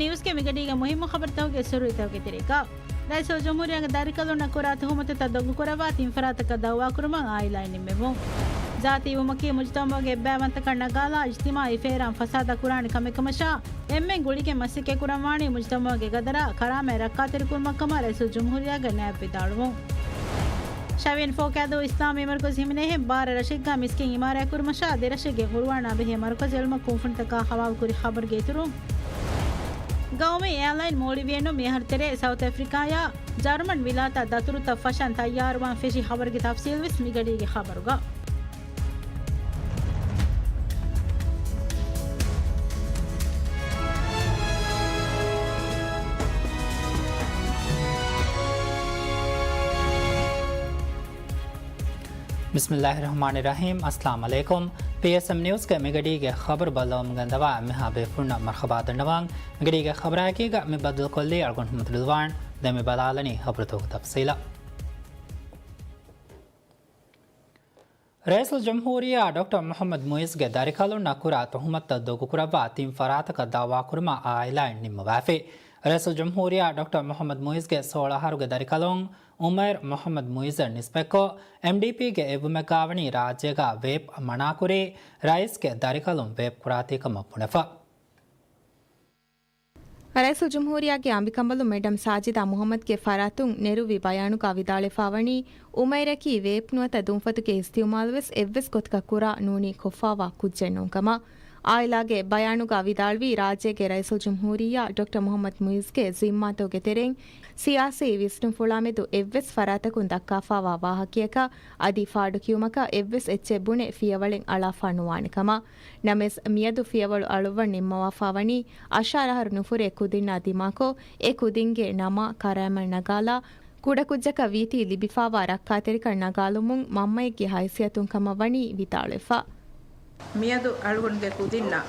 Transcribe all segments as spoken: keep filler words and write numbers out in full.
ނިއުސްގެ މިގަޑީގެ މުހިއްމު ޚަބަރުތަކުގެ ސުރުވިތަކުގެ ތެރޭގަ، ރައީސުލްޖުމްހޫރިއްޔާގެ ދަރިކަލުންނަށް ކުރާ ތުހުމަތުތައް ދޮގުކުރައްވާ ތިން ފަރާތަކަށް ދައުވާކުރުމަށް އާއިލާއިން ނިންމެވުން. ޒާތީވުމަކީ މުޖުތަމަޢުގެ އެއްބައިވަންތަކަށް ނަގާލާ އިޖްތިމާޢީ ފޭރާން ފަސާދަ ކުރާނެ ކަމެއް ކަމަށާ، އެންމެން ގުޅިގެން މަސައްކަތްކުރަންވާނީ މުޖުތަމަޢުގެ ގަދަރާ ކަރާމަތް ރައްކާތެރިކުރުމަށްކަމަށް ރައީސުލްޖުމްހޫރިއްޔާގެ ނައިބް ވިދާޅުވުން. ޝަވިޔަނި ފޯކައިދޫ އިސްލާމީ މަރުކަޒު ހިމެނޭހެން ބާރަ ރަށެއްގަ މިސްކިތް އިމާރާތްކުރުމަށާ ދެރަށެއްގެ ހުޅުވާނާ ބެހޭ މަރުކަޒު އެޅުމަށް ކުންފުނިތަކާ ހަވާލުކުރި ޚަބަރުގެ އިތުރުން، ގައުމީ އެއާލައިން މޯލްޑިވިއަނުން މިއަހަރު ތެރޭ ސައުތު އަފްރިކާޔާ ޖަރުމަން ވިލާތާ ދަތުރުތައް ފަށަން ތައްޔާރުވާން ފެށި ޚަބަރުގެ ތަފްސީލްވެސް މިގަޑީގެ ޚަބަރުގަ. ބިސްމިއްލާހި ރަޙްމާނި ރަޙީމް. އައްސަލާމު ޢަލައިކުމް. ޕީއެސްއެމް ނިއުސްގެ މިގަޑީގެ ޚަބަރު ބައްލަވަމުން ގެންދަވާ އެންމެހާ ބޭފުޅުންނަށް މަރުޙަބާ ދަންނަވަން. މިގަޑީގެ ޚަބަރާއެކީގަ މި ބައްދަލުކޮށްލީ އަޅުގަނޑު މުހައްމަދު ރިޟްވާން. ދެން މި ބަލާލަނީ ޚަބަރުތަކުގެ ތަފްޞީލަށް. ރައީސުލްޖުމްހޫރިއްޔާ ޑޮކްޓަރ މުޙައްމަދު މުޢިއްޒުގެ ދަރިކަލުންނަށް ކުރާ ތުހުމަތުތައް ދޮގުކުރައްވާ ތިން ފަރާތަކަށް ދައުވާކުރުމަށް އާއިލާއިން ނިންމަވާފި. ރައީސުލްޖުމްހޫރިއްޔާ ޑޮކްޓަރ މުޙައްމަދު މުޢިއްޒުގެ ސޯޅަ އަހަރުގެ ދަރިކަލުން އުމައިރު މުޙައްމަދު މުޢިއްޒަށް ނިސްބަތްކޮށް، އެމްޑީޕީގެ އެއްވުމެއްގާވަނީ ރާއްޖޭގަ ވޭޕް މަނާކުރީ، ރައީސްގެ ދަރިކަލުން ވޭޕް ކުރާތީކަމަށް ބުނެފަ. ރައީސުލްޖުމްހޫރިއްޔާގެ އަނބިކަނބަލުން މެޑަމް ސާޖިދާ މުޙައްމަދުގެ ފަރާތުން ނެރުއްވި ބަޔާނުގަ ވިދާޅުވެފަވަނީ، އުމައިރަކީ ވޭޕް ނުވަތަ ދުންފަތުގެ އިސްތިޢުމާލުވެސް އެއްވެސް ގޮތަކަށް ކުރާ ނޫނީ ކޮށްފަވާ ކުއްޖެއް ނޫންކަމަށް. އާއިލާގެ ބަޔާނުގަ ވިދާޅުވީ، ރާއްޖޭގެ ރައީސުލްޖުމްހޫރިއްޔާ ޑޮކްޓަރ މުޙައްމަދު މުޢިއްޒުގެ ޒިންމާތަކުގެ ތެރެއިން ސިޔާސީ ވިސްނުންފުޅާމެދު އެއްވެސް ފަރާތަކުން ދައްކާފަވާ ވާހަކަޔަކަށް އަދި ފާޑުކިޔުމަކަށް އެއްވެސް އެއްޗެއް ބުނެ ފިޔަވަޅެއް އަޅާފަ ނުވާނެ ކަމަށް. ނަމަވެސް، މިއަދު ފިޔަވަޅު އަޅުއްވަން ނިންމަވާފަވަނީ، އަށާރަ އަހަރު ނުފުރޭ ކުދިންނާ ދިމާކޮށް، އެ ކުދިންގެ ނަމާ ކަރާމަތް ނަގާލާ، ކުޑަކުއްޖަކަށް ވީތީ ލިބިފަވާ ރައްކާތެރިކަން ނަގާލުމުން މަންމައެއްގެ ހައިސިއްޔަތުން ކަމަށް ވަނީ ވިދާޅުވެފަ. މިއަދު އަޅުގަނޑުގެ ކުދިންނާ،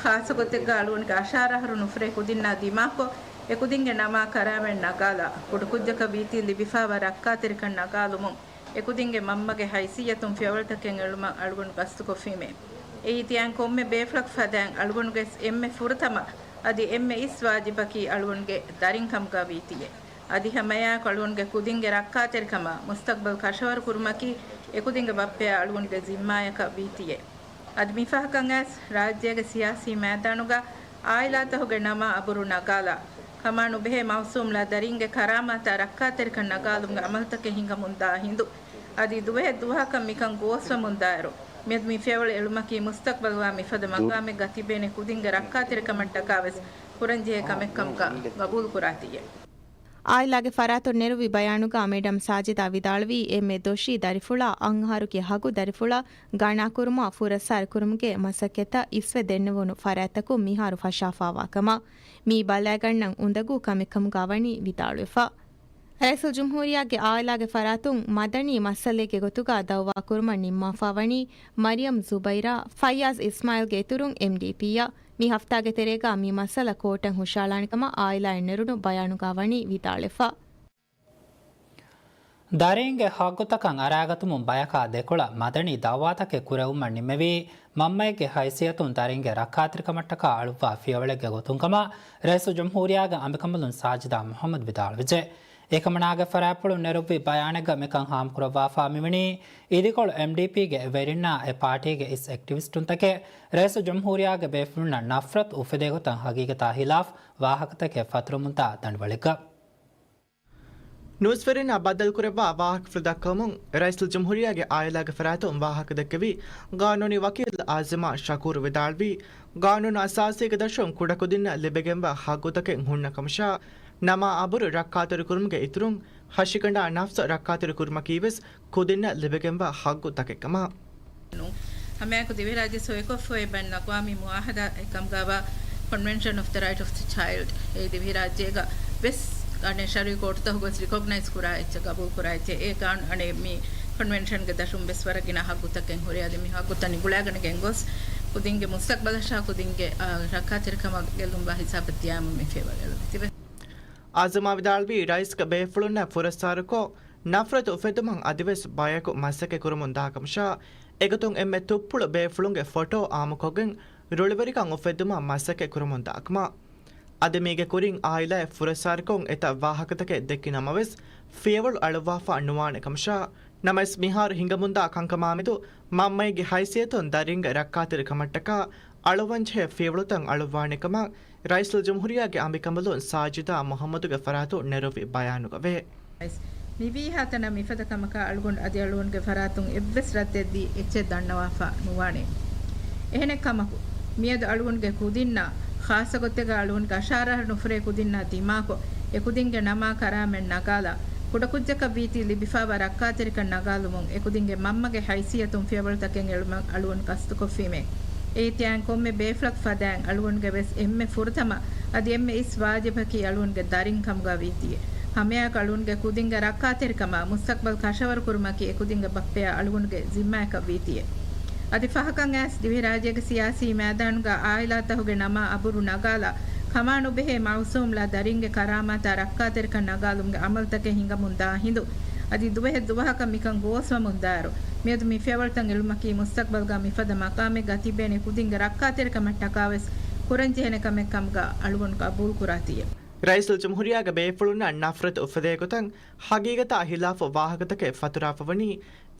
ޚާއްޞަގޮތެއްގަ އަޅުގަނޑުގެ އަށާރަ އަހަރު ނުފުރޭ ކުދިންނާ ދިމާކޮށް، އެ ކުދިންގެ ނަމާ ކަރާމަތް ނަގާލާ، ކުޑަކުއްޖަކަށް ވީތީ ލިބިފަވާ ރައްކާތެރިކަން ނަގާލުމުން، އެކުދިންގެ މަންމަގެ ހައިސިއްޔަތުން ފިޔަވަޅުތަކެއް އެޅުމަށް އަޅުގަނޑު ގަސްތުކޮށްފީމޭ. އެއީ ތިޔައިން ކޮންމެ ބޭފުޅަކު ފަދައިން އަޅުގަނޑުގެ އެންމެ ފުރަތަމަ އަދި އެންމެ އިސް ވާޖިބަކީ އަޅުގަނޑުގެ ދަރިން ކަމުގަ ވީތީއޭ. އަދި ހަމައެއާއެކު އަޅުގަނޑުގެ ކުދިންގެ ރައްކާތެރިކަމާ މުސްތަޤްބަލް ކަށަވަރު ކުރުމަކީ އެކުދިންގެ ބައްޕަޔާ އަޅުގަނޑުގެ ޒިންމާޔަކަށް ވީތީއޭ. އަދި މިފަހަކަށް އައިސް، ރާއްޖޭގެ ސިޔާސީ މައިދާނުގަ އާއިލާތަކުގެ ނަމާ އަބުރު ނަގާލާ، ކަމާ ނުބެހޭ މައުސޫމްލާ ދަރީންގެ ކަރާމާތާ ރައްކާތެރިކަން ނަގާލުމުގެ އަމަލުތަކެއް ހިނގަމުންދާ ހިނދު، އަދި ދުވަހެއް ދުވަހަކަށް މިކަން ގޯސްވަމުންދާއިރު، މިއަދު މި ފިޔަވަޅު އެޅުމަކީ މުސްތަޤްބަލްގަ މިފަދަ މަގާމެއްގަ ތިބޭނެ ކުދިންގެ ރައްކާތެރިކަމަށްޓަކާވެސް ކުރަންޖެހޭ ކަމެއްކަމުގަ ގަބޫލުކުރާތީއޭ. އާއިލާގެ ފަރާތުން ނެރުއްވި ބަޔާނުގަ މެޑަމް ސާޖިދާ ވިދާޅުވީ، އެންމެ ދޮށީ ދަރިފުޅާ އަށް އަހަރުގެ ހަގު ދަރިފުޅަށް ގަނާކުރުމަށް ފުރައްސާރަ ކުރުމުގެ މަސައްކަތަށް އިސްވެ ދެންނެވުނު ފަރާތްތަކުން މިހާރު ފަށާފަވާ ކަމަށް. މީ ބަލައިގަންނަން އުނދަގޫ ކަމެއްކަމުގަ ވަނީ ވިދާޅުވެފަ. ރައީސުލްޖުމްހޫރިއްޔާގެ އާއިލާގެ ފަރާތުން މަދަނީ މައްސަލައެއްގެ ގޮތުގަ ދައުވާކުރުމަށް ނިންމާފަ ވަނީ މަރިޔަމް ޒުބައިރާ، ފައްޔާޒް އިސްމާއިލްގެ އިތުރުން އެމްޑީޕީއަށް. މި ހަފްތާގެ ތެރޭގަ މި މައްސަލަ ކޯޓަށް ހުށައަޅާނެ ކަމަށް އާއިލާއިން ނެރުނު ބަޔާނުގަ ވަނީ ވިދާޅުވެފަ. ދަރީންގެ ހައްގުތަކަށް އަރާގަތުމުން ބަޔަކާ ދެކޮޅަށް މަދަނީ ދައުވާތަކެއް ކުރެވުމަށް ނިންމެވީ، މަންމައެއްގެ ހައިސިއްޔަތުން ދަރިންގެ ރައްކާތެރިކަމަށްޓަކާ އަޅުއްވާ ފިޔަވަޅެއްގެ ގޮތުން ކަމަށް ރައީސުލްޖުމްހޫރިއްޔާގެ އަނބިކަނބަލުން ސާޖިދާ މުޙައްމަދު ވިދާޅުވެއްޖެ. އެކަމަނާގެ ފަރާތްޕުޅުން ނެރުއްވި ބަޔާނެއްގަ މިކަން ހާމަކުރައްވާފާ މިވަނީ، އިދިކޮޅު އެމްޑީޕީގެ ވެރިންނާ އެ ޕާޓީގެ އިސް އެކްޓިވިސްޓުންތަކެއް ރައީސުލްޖުމްހޫރިއްޔާގެ ބޭފުޅުންނަށް ނަފްރަތު އުފެދޭ ގޮތަށް ހަގީގަތާ ހިލާފް ވާހަކަތަކެއް ފަތުރަމުންދާ ދަނޑިވަޅެއްގަ. ނޫސްވެރިންނާ ބައްދަލުކުރައްވާ ވާހަކަފުޅު ދައްކަވަމުން، ރައީސުލްޖުމްހޫރިއްޔާގެ އާއިލާގެ ފަރާތުން ވާހަކަދެއްކެވީ، ގާނޫނީ ވަކީލް އާޒިމާ ޝަކޫރު ވިދާޅުވީ، ގާނޫނު އަސާސީގެ ދަށުން ކުޑަކުދިންނަށް ލިބިގެންވާ ހައްގުތަކެއް ހުންނަ ކަމަށާ، ނަމާ އަބުރު ރައްކާތެރިކުރުމުގެ އިތުރުން، ހަށިގަނޑާ ނަފްސު ރައްކާތެރިކުރުމަކީވެސް ކުދިންނަށް ލިބިގެންވާ ހައްގު ތަކެއް ކަމަށް. ނޫން. ހަމައެކު ދިވެހިރާއްޖެ ސޮއިކޮށްފައި ބައިން އަގްވާމީ މުއާހަދާ އެކަމުގައިވާ ކޮންވެންޝަން އޮފް ދަ ރައިޓް އޮފް ދަ ޗައިލްޑް. އެ ދިވެހިރާއްޖޭގަ ވެސް އަނެއް ޝަރުއީ ކޯޓުތަކުގަ ވެސް ރިކޮގްނައިޒް ކުރާ އެއްޗެއް، ގަބޫލު ކުރާ އެއްޗެއް. އެ ގާން އަނެއް މި ކޮންވެންޝަންގެ ދަށުން ވެސް ވަރަށް ގިނަ ހައްގުތަކެއް ހުރޭ. އަދި މި ހައްގުތައް ނިގުޅާގަނެގެން ގޮސް ކުދިންގެ މުސްތަޤްބަލަށާ ކުދިންގެ، އާ، ރައްކާތެރިކަމަށް ގެއްލުންވާ ހިސާބަށް ދިޔާމުން މި ފިޔަވަޅު އެޅުމެއް ތިބެ. އާޒިމާ ވިދާޅުވީ، ރައީސްގެ ބޭފުޅުންނަށް ފުރައްސާރަކޮށް، ނަފްރަތު އުފެއްދުމަށް އަދިވެސް ބަޔަކު މަސައްކަތް ކުރަމުން ދާކަމަށާ، އެގޮތުން އެންމެ ތުއްޕުޅު ބޭފުޅުންގެ ފޮޓޯ އާއްމުކޮށްގެން، ރުޅިވެރިކަން އުފެއްދުމަށް މަސައްކަތް ކުރަމުން ދާކަމަށް. އަދި މީގެ ކުރިން އާއިލާއެއް ފުރައްސާރަކޮށް އެތައް ވާހަކަތަކެއް ދެއްކި ނަމަވެސް، ފިޔަވަޅު އަޅުއްވާފަ ނުވާނެ ކަމަށާ، ނަމަވެސް މިހާރު ހިނގަމުންދާ ކަންކަމާމެދު މަންމައެއްގެ ހައިސިއްޔަތުން ދަރިންގެ ރައްކާތެރިކަމަށްޓަކާ އަޅުވަންޖެހޭ ފިޔަވަޅުތައް އަޅުއްވާނެ ކަމަށް ރައީސުލްޖުމްހޫރިއްޔާގެ އަނބިކަނބަލުން ސާޖިދާ މުހައްމަދުގެ ފަރާތުން ނެރުއްވި ބަޔާނުގަވޭ. މިވީހާ ތަނަށް މިފަދަ ކަމަކާ އަޅުގަނޑު އަދި އަޅުގަނޑުގެ ފަރާތުން އެއްވެސް ރައްދެއްދީ އެއްޗެއް ދަންނަވާފަ ނުވާނެ. އެހެނެއް ކަމަކު، މިއަދު އަޅުގަނޑުގެ ކުދިންނާ، ޚާއްޞަ ގޮތެއްގަ އަޅުގަނޑުގެ އަށާރަ އަހަރު ނުފުރޭ ކުދިންނާ ދިމާކޮށް، އެކުދިންގެ ނަމާ ކަރާމަތް ނަގާލާ، ކުޑަކުއްޖަކަށް ވީތީ ލިބިފާވާ ރައްކާތެރިކަން ނަގާލުމުން، އެކުދިންގެ މަންމަގެ ހައިސިއްޔަތުން ފިޔަވަޅުތަކެއް އެޅުމަށް އަޅުގަނޑު ގަސްތުކޮށްފީމޭ. އެއީ ތިޔައިން ކޮންމެ ބޭފުޅަކު ފަދައިން އަޅުގަނޑުގެ ވެސް އެންމެ ފުރަތަމަ އަދި އެންމެ އިސް ވާޖިބަކީ އަޅުގަނޑުގެ ދަރިން ކަމުގަ ވީތީއޭ. ހަމައެއާއެކު އަޅުގަނޑުގެ ކުދިންގެ ރައްކާތެރިކަމާ މުސްތަޤްބަލް ކަށަވަރު ކުރުމަކީ އެކުދިންގެ ބައްޕަޔާ އަޅުގަނޑުގެ ޒިންމާއަކަށް ވީތީއޭ. އަދި ފަހަކަށް އައިސް ދިވެހިރާއްޖޭގެ ސިޔާސީ މައިދާނުގަ އާއިލާތަހުގެ ނަމާ އަބުރު ނަގާލާ، ކަމާ ނުބެހޭ މައުސޫމްލާ ދަރިންގެ ކަރާމާތާ ރައްކާތެރިކަން ނަގާލުމުގެ އަމަލުތަކެއް ހިނގަމުން ދާ ހިނދު، އަދި ދުވަހެއް ދުވަހަކަށް މިކަން ގޯސްވަމުން ދާއިރު، މިއަދު މި ފިޔަވަޅުތައް އެޅުމަކީ މުސްތަޤްބަލްގަ މިފަދަ މަޤާމެއްގަ ތިބޭނެ ކުދިންގެ ރައްކާތެރިކަމަށްޓަކާވެސް ކުރަންޖެހޭނެ ކަމެއް ކަމުގަ އަޅުގަނޑު ގަބޫލުކުރާތީއޭ. ރައީސުލްޖުމްހޫރިއްޔާގެ ބޭފުޅުންނަށް ނަފްރަތު އުފެދޭ ގޮތަށް ހަގީގަތާ ހިލާފު ވާހަކަތަކެއް ފަތުރާފަ ވަނީ،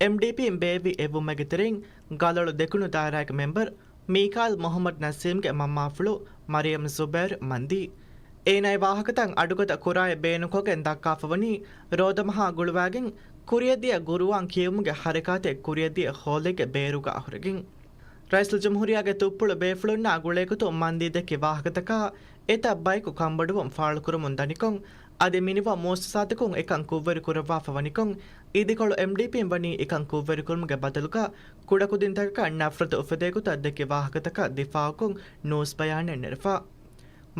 އެމްޑީޕީން ބޭއްވި އެއްވުމެއްގެ ތެރެއިން ގަލޮޅު ދެކުނު ދާއިރާގެ މެމްބަރު މީކާއިލް މުހައްމަދު ނަސީމްގެ މަންމާފުޅު މަރިޔަމް ޒުބޭރު މަންދީ. އޭނާގެ ވާހަކަތައް އަޑުގަދަ ކުރާއި ބޭނުންކޮށްގެން ދައްކާފަ ވަނީ، ރޯދަމަހާ ގުޅުވާގެން ކުރިއަށްދިޔަ ގުރުއާން ކިޔެވުމުގެ ހަރަކާތެއް ކުރިއަށްދިޔަ ހޯލެއްގެ ބޭރުގަ އަހުރެގެން. ރައީސުލްޖުމްހޫރިއްޔާގެ ތުއްޕުޅު ބޭފުޅުންނާ ގުޅޭގޮތުން މަންދީ ދެއްކި ވާހަކަތަކާ އެތައް ބަޔަކު ކަންބޮޑުވުން ފާޅުކުރަމުން ދަނިކޮށް، އަދި މިނިވަން މުއައްސަސާތަކުން އެކަން ކުށްވެރި ކުރައްވާފަ ވަނިކޮށް، އިދިކޮޅު އެމްޑީޕީން ވަނީ އެކަން ކުށްވެރިކުރުމުގެ ބަދަލުގަ ކުޑަކުދިންތަކަކަށް ނަފްރަތު އުފެދޭގޮތަށް ދެއްކި ވާހަކަތަކަށް ދިފާއުކޮށް ނޫސް ބަޔާނެއް ނެރެފަ.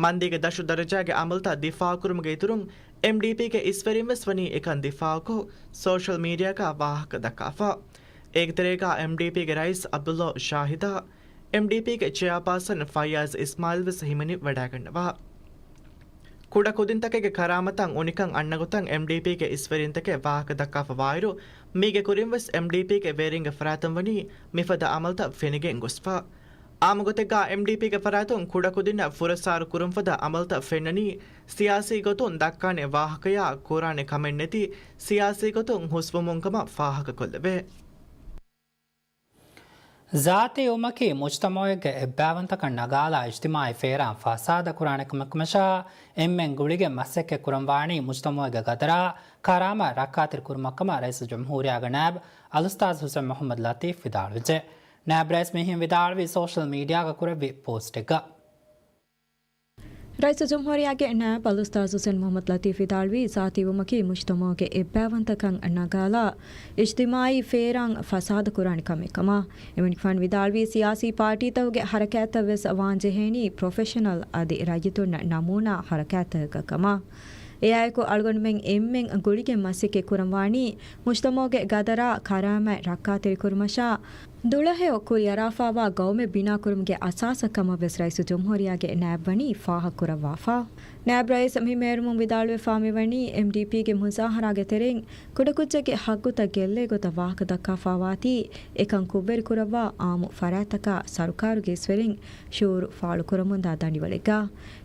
މަންދީގެ ދަށު ދަރަޖާގެ އަމަލުތައް ދިފާއުކުރުމުގެ އިތުރުން، އެމްޑީޕީގެ އިސްވެރިން ވެސް ވަނީ އެކަން ދިފާއުކޮށް، ސޯޝަލް މީޑިއާގަ ވާހަކަ ދައްކާފަ. އޭގެ ތެރޭގަ އެމްޑީޕީގެ ރައީސް އަބްދުﷲ ޝާހިދާ، އެމްޑީޕީގެ ޗެއާޕާސަން ފައްޔާޒް އިސްމާއިލް ވެސް ހިމެނި ވަޑައިގަންނަވާ. ކުޑަކުދިންތަކެއްގެ ކަރާމަތަށް އުނިކަން އަންނަގޮތަށް އެމްޑީޕީގެ އިސްވެރިންތަކެއް ވާހަކަ ދައްކާފަ ވާއިރު، މީގެ ކުރިން ވެސް އެމްޑީޕީގެ ވޭރިންގެ ފަރާތުން ވަނީ މިފަދަ އަމަލުތައް ފެނިގެން ގޮސްފަ. އާއްމު ގޮތެއްގަ އެމްޑީޕީގެ ފަރާތުން ކުޑަކުދިންނަށް ފުރައްސާރު ކުރުން ފަދަ އަމަލުތައް ފެންނަނީ، ސިޔާސީ ގޮތުން ދައްކާނެ ވާހަކަޔާ ކުރާނެ ކަމެއް ނެތި، ސިޔާސީ ގޮތުން ހުސްވުމުން ކަމަށް ފާހަގަކޮށްލެވޭ. ޒާތީ ވުމަކީ މުޖްތަމަޢެއްގެ އެއްބައިވަންތަކަން ނަގާލާ އިޖްތިމާޢީ ފޭރާން ފަސާދަ ކުރާނެ ކަމެއް ކަމަށާ، އެންމެން ގުޅިގެން މަސައްކަތް ކުރަން ވާނީ މުޖްތަމަޢެއްގެ ގަދަރާ ކަރާމަތް ރައްކާތެރި ކުރުމަށް ކަމަށް ރައީސުލްޖުމްހޫރިއްޔާގެ ނާއިބު އަލްއުސްތާޛު ހުސެން މުޙައްމަދު ލަތީފް ވިދާޅުވެއްޖެ. ނާއިބު ރައީސް މިހެން ވިދާޅުވީ ސޯޝަލް މީޑިއާގަ ކުރެއްވި ޕޯސްޓެއްގަ. ރައީސުލްޖުމްހޫރިއްޔާގެ ނާއިބު އަލްއުސްތާޛު ހުސެން މުޙައްމަދު ލަތީފް ވިދާޅުވީ، ޒާތީ ވުމަކީ މުޖްތަމަޢުގެ އެއްބައިވަންތަކަން ނަގާލާ، އިޖްތިމާޢީ ފޭރާން ފަސާދަ ކުރާނެ ކަމެއް ކަމަށް. އެމަނިކުފާނު ވިދާޅުވީ، ސިޔާސީ ޕާޓީތަކުގެ ހަރަކާތްތައް ވެސް ވާންޖެހޭނީ ޕްރޮފެޝަނަލް އަދި ރައްޔިތުންނަށް ނަމޫނާ ހަރަކާތްތަކަކަށް ކަމަށް. އެއާއެކު އަޅުގަނޑުމެން އެންމެން ގުޅިގެން މަސައްކަތް ކުރަން ވާނީ، މުޖްތަމަޢުގެ ގަދަރާ ކަރާމަތް ރައްކާތެރިކުރުމަށާ، ދުޅަހެޔޮ ކުރިއަރާފާވާ ގައުމެއް ބިނާކުރުމުގެ އަސާސަށް ކަމަށް ވެސް ރައީސުލްޖުމްހޫރިއްޔާގެ ނާއިބް ވަނީ ފާހަގަކުރައްވާފަ. ނާއިބް ރައީސް މި މޭރުމުން ވިދާޅުވެފާ މިވަނީ، އެމްޑީޕީގެ މުޒާހަރާގެ ތެރެއިން ކުޑަކުއްޖެއްގެ ހައްގުތައް ގެއްލޭ ގޮތަށް ވާހަކަ ދައްކާފާވާތީ، އެކަން ކުށްވެރިކުރައްވާ އާއްމު ފަރާތްތަކާ ސަރުކާރުގެ އިސްވެރިން ޝުޢޫރު ފާޅުކުރަމުންދާ ދަނޑިވަޅެއްގަ.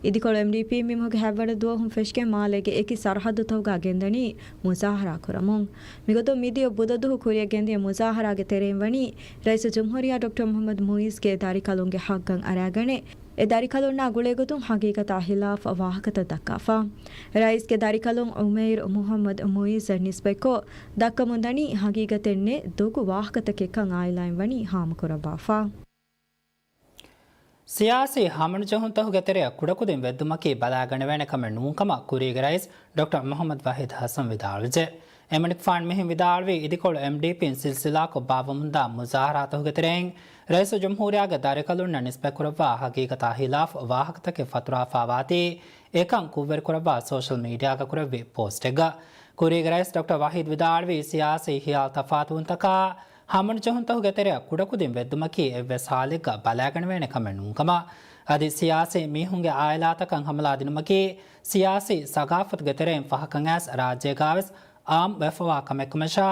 އިދިކޮޅު އެމްޑީޕީން މިމަހުގެ ހަތްވަނަ ދުވަހުން ފެށިގެން މާލޭގެ އެކި ސަރަހައްދުތަކުގަ ގެންދަނީ މުޒާހަރާ ކުރަމުން. މިގޮތުން މިދިޔަ ބުދަ ދުހު ކުރިއަށް ގެންދިޔަ މުޒާހަރާގެ ތެރެއިން ވަނީ ރައީސުލްޖުމްހޫރިއްޔާ ޑޮކްޓަރ މުޙައްމަދު މުޢިއްޒުގެ ދަރިކަލުންގެ ހައްގަށް އަރާގަނެ، އެ ދަރިކަލުންނާ ގުޅޭގޮތުން ހަގީގަތާ ހިލާފް ވާހަކަތައް ދައްކާފަ. ރައީސްގެ ދަރިކަލުން އުމައިރު މުޙައްމަދު މުޢިއްޒަށް ނިސްބަތްކޮށް، ދައްކަމުންދަނީ ހަގީގަތެއް ނެތް ދޮގު ވާހަކަތަކެއްކަން އާއިލާއިން ވަނީ ހާމަކުރައްވާފަ. ސިޔާސީ ހަމަނުޖެހުންތަކުގެ ތެރެއަށް ކުޑަކުދިން ވެއްދުމަކީ ބަލާގަނެވޭނެ ކަމެއް ނޫން ކަމަށް ކުރީގެ ރައީސް ޑޮކްޓަރ މުޙައްމަދު ވަޙީދު ޙަސަން ވިދާޅުވެއްޖެ. އެމަނިކުފާނު މިހެން ވިދާޅުވީ، އިދިކޮޅު އެމްޑީޕީން ސިލްސިލާކޮށް ބާއްވަމުންދާ މުޒާހަރާތަކުގެ ތެރެއިން ރައީސުލްޖުމްހޫރިއްޔާގެ ދަރިކަލުންނަށް ނިސްބަތްކުރައްވާ ހަގީގަތާ ހިލާފް ވާހަކަތަކެއް ފަތުރާފާވާތީ، އެކަން ކުށްވެރިކުރައްވާ ސޯޝަލް މީޑިއާގަ ކުރެއްވި ޕޯސްޓެއްގަ. ކުރީގެ ރައީސް ޑޮކްޓަރ ވަޙީދު ވިދާޅުވީ، ސިޔާސީ ހިޔާލު ތަފާތުވުންތަކާ ހަމަނުޖެހުންތަކުގެ ތެރެއަށް ކުޑަކުދިން ވެއްދުމަކީ އެއްވެސް ހާލެއްގަ ބަލާގަނެވޭނެ ކަމެއް ނޫންކަމަށް، އަދި ސިޔާސީ މީހުންގެ އާއިލާތަކަށް ހަމަލާދިނުމަކީ ސިޔާސީ ސަގާފަތުގެ ތެރެއިން ފަހަކަށް އައިސް ރާއްޖޭގަވެސް އާއްމު ވެފަވާ ކަމެއްކަމަށާ،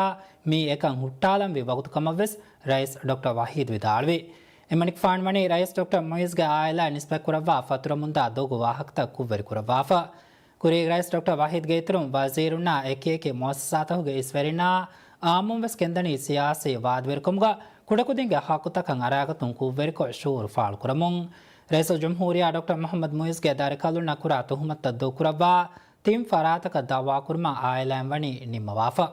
މީ އެކަން ހުއްޓާލަންވީ ވަގުތު ކަމަށްވެސް ރައީސް ޑޮކްޓަރ ވަޙީދު ވިދާޅުވި. އެމަނިކުފާނު ވަނީ ރައީސް ޑޮކްޓަރ މުއިޒްގެ އާއިލާއަށް ނިސްބަތްކުރައްވާ ފަތުރަމުންދާ ދޮގު ވާހަކަތައް ކުށްވެރިކުރައްވާފަ. ކުރީގެ ރައީސް ޑޮކްޓަރ ވަހީދްގެ އިތުރުން ވަޒީރުންނާ އެކިއެކި މުއައްސަސާތަކުގެ އިސްވެރިންނާ އާއްމުން ވެސް ގެންދަނީ ސިޔާސީ ވާދަވެރިކަމުގަ ކުޑަކުދިންގެ ހައްގުތަކަށް އަރާގަތުން ކުށްވެރިކޮށް ޝުއޫރު ފާޅުކުރަމުން. ރައީސުލްޖުމްހޫރިއްޔާ ޑޮކްޓަރ މުޙައްމަދު މުއިޒްގެ ދަރިކަލުންނަށް ކުރާ ތުހުމަތުތައް ދޫކުރައްވާ ތިން ފަރާތަކަށް ދައުވާކުރުމަށް އާއިލާއިން ވަނީ ނިންމަވާފަ.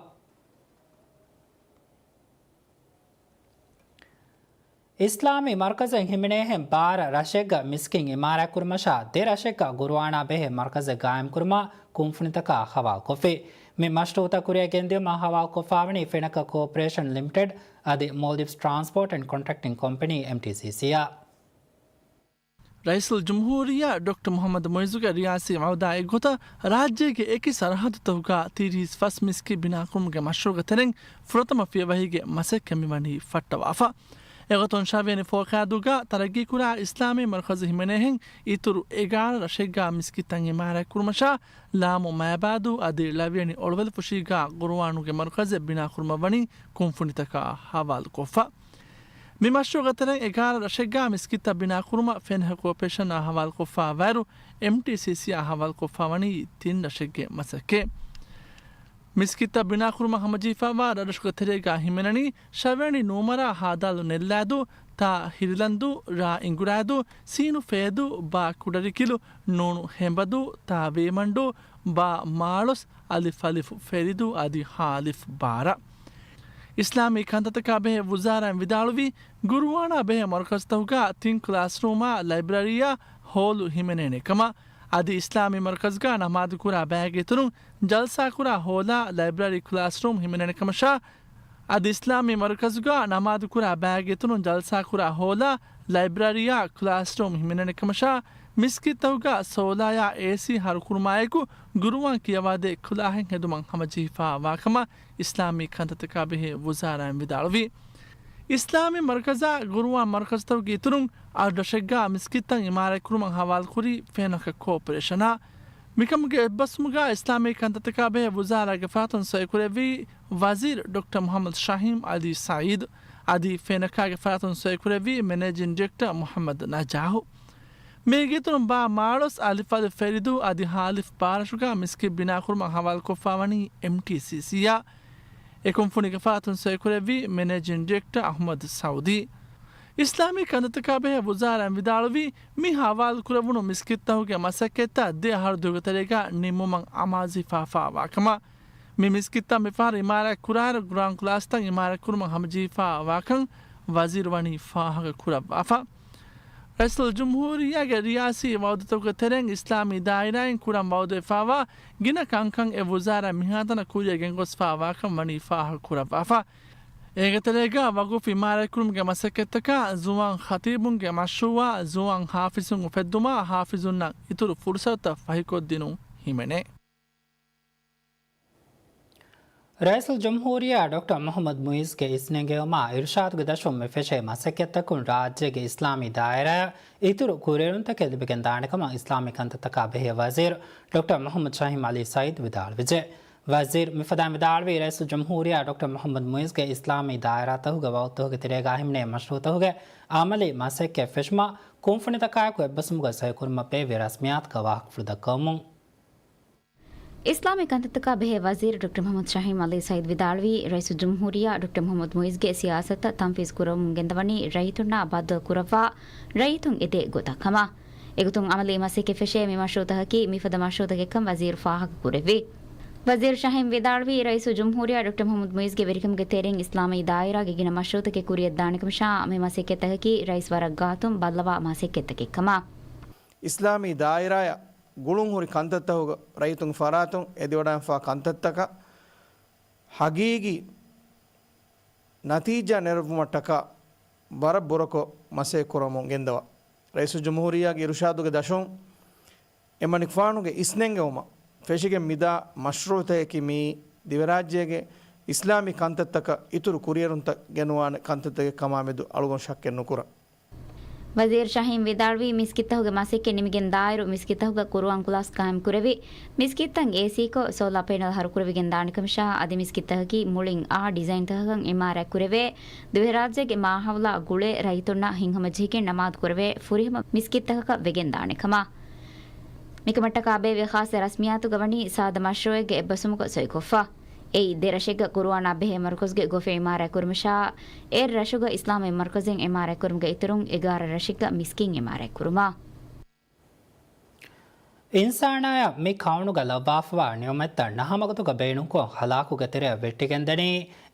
އިސްލާމީ މަރުކަޒެއް ހިމެނޭހެން ބާރަ ރަށެއްގަ މިސްކިތް އިމާރާތްކުރުމަށާ ދެ ރަށެއްގަ ގުރުއާނާ ބެހޭ މަރުކަޒެއް ގާއިމްކުރުމަށް ކުންފުނިތަކާ ހަވާލުކޮށްފި. މި މަޝްރޫއުތައް ކުރިއަށް ގެންދިއުމަށް ހަވާލުކޮށްފާވަނީ ފެނަކަ ކޯޕަރޭޝަން ލިމިޓެޑް އަދި މޯލްޑިވްސް ޓްރާންސްޕޯޓް އެންޑް ކޮންޓްރެކްޓިން ކޮމްޕެނީ، އެމްޓީސީސީ، އާ. ރައީސުލްޖުމްހޫރިއްޔާ ޑޮކްޓަރ މުޙައްމަދު މުއިއްޒުގެ ރިޔާސީ ވައުދާ އެއްގޮތަށް، ރާއްޖޭގެ އެކި ސަރަހައްދުތަކުގަ ތިރީސް ފަސް މިސްކިތް ބިނާކުރުމުގެ މަޝްރޫއުގެ ތެރެއިން ފުރަތަމަ ފިޔަވަހީގެ މަސައްކަތް މިވަނީ ފައްޓަވާފަ. އެގޮތުން ޝަވިޔަނި ފޯކާދޫގަ ތަރައްގީކުރާ އިސްލާމީ މަރުކަޒު ހިމެނޭހެން އިތުރު އެގާރަ ރަށެއްގަ މިސްކިތްތައް އިމާރާތްކުރުމަށާ، ލާމު މައިބާދޫ އަދި ޅަވިޔަނި އޮޅުވެލިފުށީގަ ގުރުއާނުގެ މަރުކަޒެއް ބިނާކުރުމަށް ވަނީ ކުންފުނިތަކާ ހަވާލުކޮށްފަ. މި މަޝްރޫއުގެ ތެރެއިން އެގާރަ ރަށެއްގަ މިސްކިތްތައް ބިނާކުރުމަށް ފެންހަ ކޯޕަރޭޝަނާ ހަވާލުކޮށްފާ ވައިރު، އެމްޓީސީސީއާ ހަވާލުކޮށްފާ ވަނީ ތިން ރަށެއްގެ މަސައްކަތް. މިސްކިތްތައް ބިނާކުރުމަށް ހަމަޖެހިފާވާ ރަށްރަށުގެ ތެރޭގަ ހިމެނެނީ، ޝަވިޔަނި ނޫމަރާ ހާދާލު ނެއްލާދޫ، ތާ ހިރިލަންދޫ، ރާ އިނގުރާދޫ، ސީނު ފޭދޫ، ބާ ކުޑަރިކިލު، ނޫނު ހެނބަދޫ، ތާ ވޭމަންޑޫ، ބާ މާޅޮސް، އަލިފް އަލިފް ފެރިދޫ އަދި ހާ އަލިފް ބާރަ. އިސްލާމީ ކަންތައްތަކާ ބެހޭ ވުޒާރާއިން ވިދާޅުވީ، ގުރުއާނާ ބެހޭ މަރުކަޒުތަކުގަ ތިން ކްލާސްރޫމާ، ލައިބްރަރީއާ، ހޯލު ހިމެނޭނެ ކަމަށް. އަދި އިސްލާމީ މަރުކަޒުގަ ނަމާދުކުރާ ބައިގެ އިތުރުން ޖަލްސާކުރާ ހޯލާ، ލައިބްރަރީ ކްލާސްރޫމް ހިމެނޭނެ ކަމަށާ، އަދި އިސްލާމީ މަރުކަޒުގަ ނަމާދުކުރާ ބައިގެ އިތުރުން ޖަލްސާކުރާ ހޯލާ، ލައިބްރަރީއާ ކްލާސްރޫމް ހިމެނޭނެ ކަމަށާ، މިސްކިތްތަކުގަ ސޯލާޔާ އޭސީ ހަރުކުރުމާއެކު، ގުރުއާން ކިޔަވާދޭ ކުލާހެއް ހެދުމަށް ހަމަޖެހިފާވާކަމަށް އިސްލާމީ ކަންތައްތަކާ ބެހޭ ވުޒާރާއިން ވިދާޅުވީ. އިސްލާމީ މަރުކަޒާ ގުރުއާން މަރުކަޒުތަކުގެ އިތުރުން އަށް ރަށެއްގަ މިސްކިތްތައް އިމާރާތްކުރުމަށް ހަވާލުކުރީ ފެނަކަ ކޯޕަރޭޝަނާ. މިކަމުގެ އެއްބަސްވުމުގަ އިސްލާމީ ކަންތައްތަކާ ބެހޭ ވުޒާރާގެ ފަރާތުން ސޮއިކުރެއްވީ ވަޒީރު ޑޮކްޓަރ މުޙައްމަދު ޝަހީމް އަލީ ސައީދު. އަދި ފެނަކާގެ ފަރާތުން ސޮއިކުރެއްވީ މެނޭޖިން ޑިރެކްޓަރ މުޙައްމަދު ނަޖާހު. މީގެ އިތުރުން ބާ މާޅޮސް، އަލިފް އަލިފް ފެރިދޫ އަދި ހާ އަލިފް ބާރަށުގަ މިސްކިތް ބިނާކުރުމަށް ހަވާލުކޮށްފާވަނީ އެމްޓީސީސީއާ. އެ ކުންފުނީގެ ފަރާތުން ސޮއިކުރެއްވީ މެނޭޖިން ޑިރެކްޓަރ އަޙްމަދު ސައުދީ. އިސްލާމީ ކަންތައްތަކާ ބެހޭ ވުޒާރާއިން ވިދާޅުވީ، މި ހަވާލުކުރެވުނު މިސްކިތްތަކުގެ މަސައްކަތްތައް ދެ އަހަރު ދުވަހުގެ ތެރޭގަ ނިންމުމަށް އަމާޒުވެފާފާވާކަމަށް. މި މިސްކިތްތައް މިފަހަރު އިމާރާތް ކުރާއިރު ގުރުއާން ކްލާސްތައް އިމާރާތްކުރުމަށް ހަމަޖެހިފާވާކަން ވަޒީރު ވަނީ ފާހަގަ ކުރައްވާފަ. ރައީސުލްޖުމްހޫރިއްޔާގެ ރިޔާސީ ވައުދުތަކުގެ ތެރެއިން އިސްލާމީ ދާއިރާއިން ކުރަން ވައުދުވެފާވާ ގިނަ ކަންކަން އެ ވުޒާރާ މިހާތަނަށް ކުރިއަށް ގެންގޮސްފާވާކަން ވަނީ ފާހަގަ ކުރައްވާފަ. އޭގެ ތެރޭގަ ވަގުފް އިމާރާތްކުރުމުގެ މަސައްކަތްތަކާ، ޒުވާން ޚަތީބުންގެ މަޝްރޫއާ، ޒުވާން ޙާފިޒުން އުފެއްދުމާ، ޙާފިޒުންނަށް އިތުރު ފުރުސަތުތައް ފަހިކޮށްދިނުން ހިމެނޭ. ރައީސުލްޖުމްހޫރިއްޔާ ޑޮކްޓަރ މުޙައްމަދު މުއިޒްގެ އިސްނެންގެވުމާ އިރުޝާދުގެ ދަށުން މި ފެށޭ މަސައްކަތްތަކުން ރާއްޖޭގެ އިސްލާމީ ދާއިރާއަށް އިތުރު ކުރިއެރުންތަކެއް ލިބިގެން ދާނެ ކަމަށް އިސްލާމީ ކަންތައްތަކާ ބެހޭ ވަޒީރު ޑޮކްޓަރ މުޙައްމަދު ޝަހީމް އަލީ ސައީދު ވިދާޅުވެއްޖެ. ވަޒީރު މިފަދައިން ވިދާޅުވީ، ރައީސުލްޖުމްހޫރިއްޔާ ޑޮކްޓަރ މުޙައްމަދު މުއިޒްގެ އިސްލާމީ ދާއިރާތަކުގެ ވައުދުތަކުގެ ތެރޭގަ ހިމެނޭ މަޝްރޫއުތަކުގެ އަމަލީ މަސައްކަތް ފެށުމަށް ކުންފުނިތަކާއެކު އެއްބަސްވުމުގަ ސޮއިކުރުމަށް ބޭއްވި ރަސްމިއްޔާތުގެ ވާހަކަފުޅު ދައްކަވަމުން. އިސްލާމީ ކަންތައްތަކާ ބެހޭ ވަޒީރު ޑޮކްޓަރ މުޙައްމަދު ޝަހީމް އަލީ ސައީދު ވިދާޅުވީ، ރައީސުލްޖުމްހޫރިއްޔާ ޑޮކްޓަރ މުޙައްމަދު މުއިޒްގެ ސިޔާސަތުތައް ތަންފީޒު ކުރަމުން ގެންދަވަނީ ރައްޔިތުންނާ ބައްދަލު ކުރައްވާ ރައްޔިތުން އެދޭ ގޮތަށް ކަމަށް. އެގޮތުން އަމަލީ މަސައްކަތް ފެށޭ މި މަޝްރޫއުތަކަކީ މިފަދަ މަޝްރޫއުތަކެއްކަން ވަޒީރު ފާހަގަކުރެއްވި. ވަޒީރު ޝަހީމް ވިދާޅުވީ، ރައީސުލްޖުމްހޫރިއްޔާ ޑޮކްޓަރ މުޙައްމަދު މުއިޒްގެ ވެރިކަމުގެ ތެރެއިން އިސްލާމީ ދާއިރާގެ ގިނަ މަޝްރޫއުތަކެއް ކުރިއަށްދާނެކަމަށާ، މި މަސައްކަތްތަކަކީ ރައީސް ވަރަށް ގާތުން ބައްލަވާ މަސައްކަތްތަކެއްކަމަށް. އިސްލާމީ ދާއިރާއަށް ގުޅުންހުރި ކަންތައްތަކުގަ ރައްޔިތުންގެ ފަރާތުން އެދިވަޑައިގެންފާ ކަންތައްތަކަށް ހަގީގީ ނަތީޖާ ނެރެއްވުމަށްޓަކާ ވަރަށް ބުރަކޮށް މަސައްކަތް ކުރަމުން ގެންދަވާ. ރައީސުލްޖުމްހޫރިއްޔާގެ އިރުޝާދުގެ ދަށުން އެމަނިކުފާނުގެ އިސްނެންގެވުމަށް ފެށިގެން މިދާ މަޝްރޫއުތަކަކީ މިއީ ދިވެރާއްޖޭގެ އިސްލާމީ ކަންތައްތަކަށް އިތުރު ކުރިއެރުންތައް ގެނުވާނެ ކަންތައްތަކެއް ކަމާމެދު އަޅުގަނޑު ޝައްކެއް ނުކުރަން. ވަޒީރު ޝަހީމް ވިދާޅުވީ، މިސްކިތްތަކުގެ މަސައްކަތް ނިމިގެން ދާއިރު، މިސްކިތްތަކުގަ ޤުރުއާން ކްލާސް ޤާއިމްކުރެވި، މިސްކިތްތައް އޭސީކޮށް، ސޯލާ ޕެނަލް ހަރުކުރެވިގެން ދާނެކަމަށާ، އަދި މިސްކިތްތަކަކީ މުޅިން އާ ޑިޒައިންތަކަކަށް އިމާރާތްކުރެވޭ، ދިވެހިރާއްޖޭގެ މާހައުލާ ގުޅޭ ރައްޔިތުންނަށް ހިތްހަމަޖެހިގެން ނަމާދުކުރެވޭ ފުރިހަމަ މިސްކިތްތަކަކަށް ވެގެންދާނެކަމަށް. މިކަމަށްޓަކާ ބޭއްވި ޚާއްޞަ ރަސްމިއްޔާތުގަ ވަނީ ސާދަ މަޝްރޫއެއްގެ އެއްބަސްވުމުގަ ސޮއިކޮށްފަ. އެއީ، ދެ ރަށެއްގަ ޤުރުއާނާ ބެހޭ މަރުކަޒުގެ ގޮފެއް އިމާރާތްކުރުމަށާ، އެއް ރަށުގަ އިސްލާމީ މަރުކަޒެއް އިމާރާތްކުރުމުގެ އިތުރުން، އެގާރަ ރަށެއްގަ މިސްކިތް އިމާރާތްކުރުމަށް. އިންސާނާޔަށް މި ކައުނުގަ ލައްވާފަވާ ނިޢުމަތްތައް ނަހަމަގޮތުގަ ބޭނުންކޮށް، ހަލާކުގެ ތެރެއަށް ވެއްޓިގެންދަނީ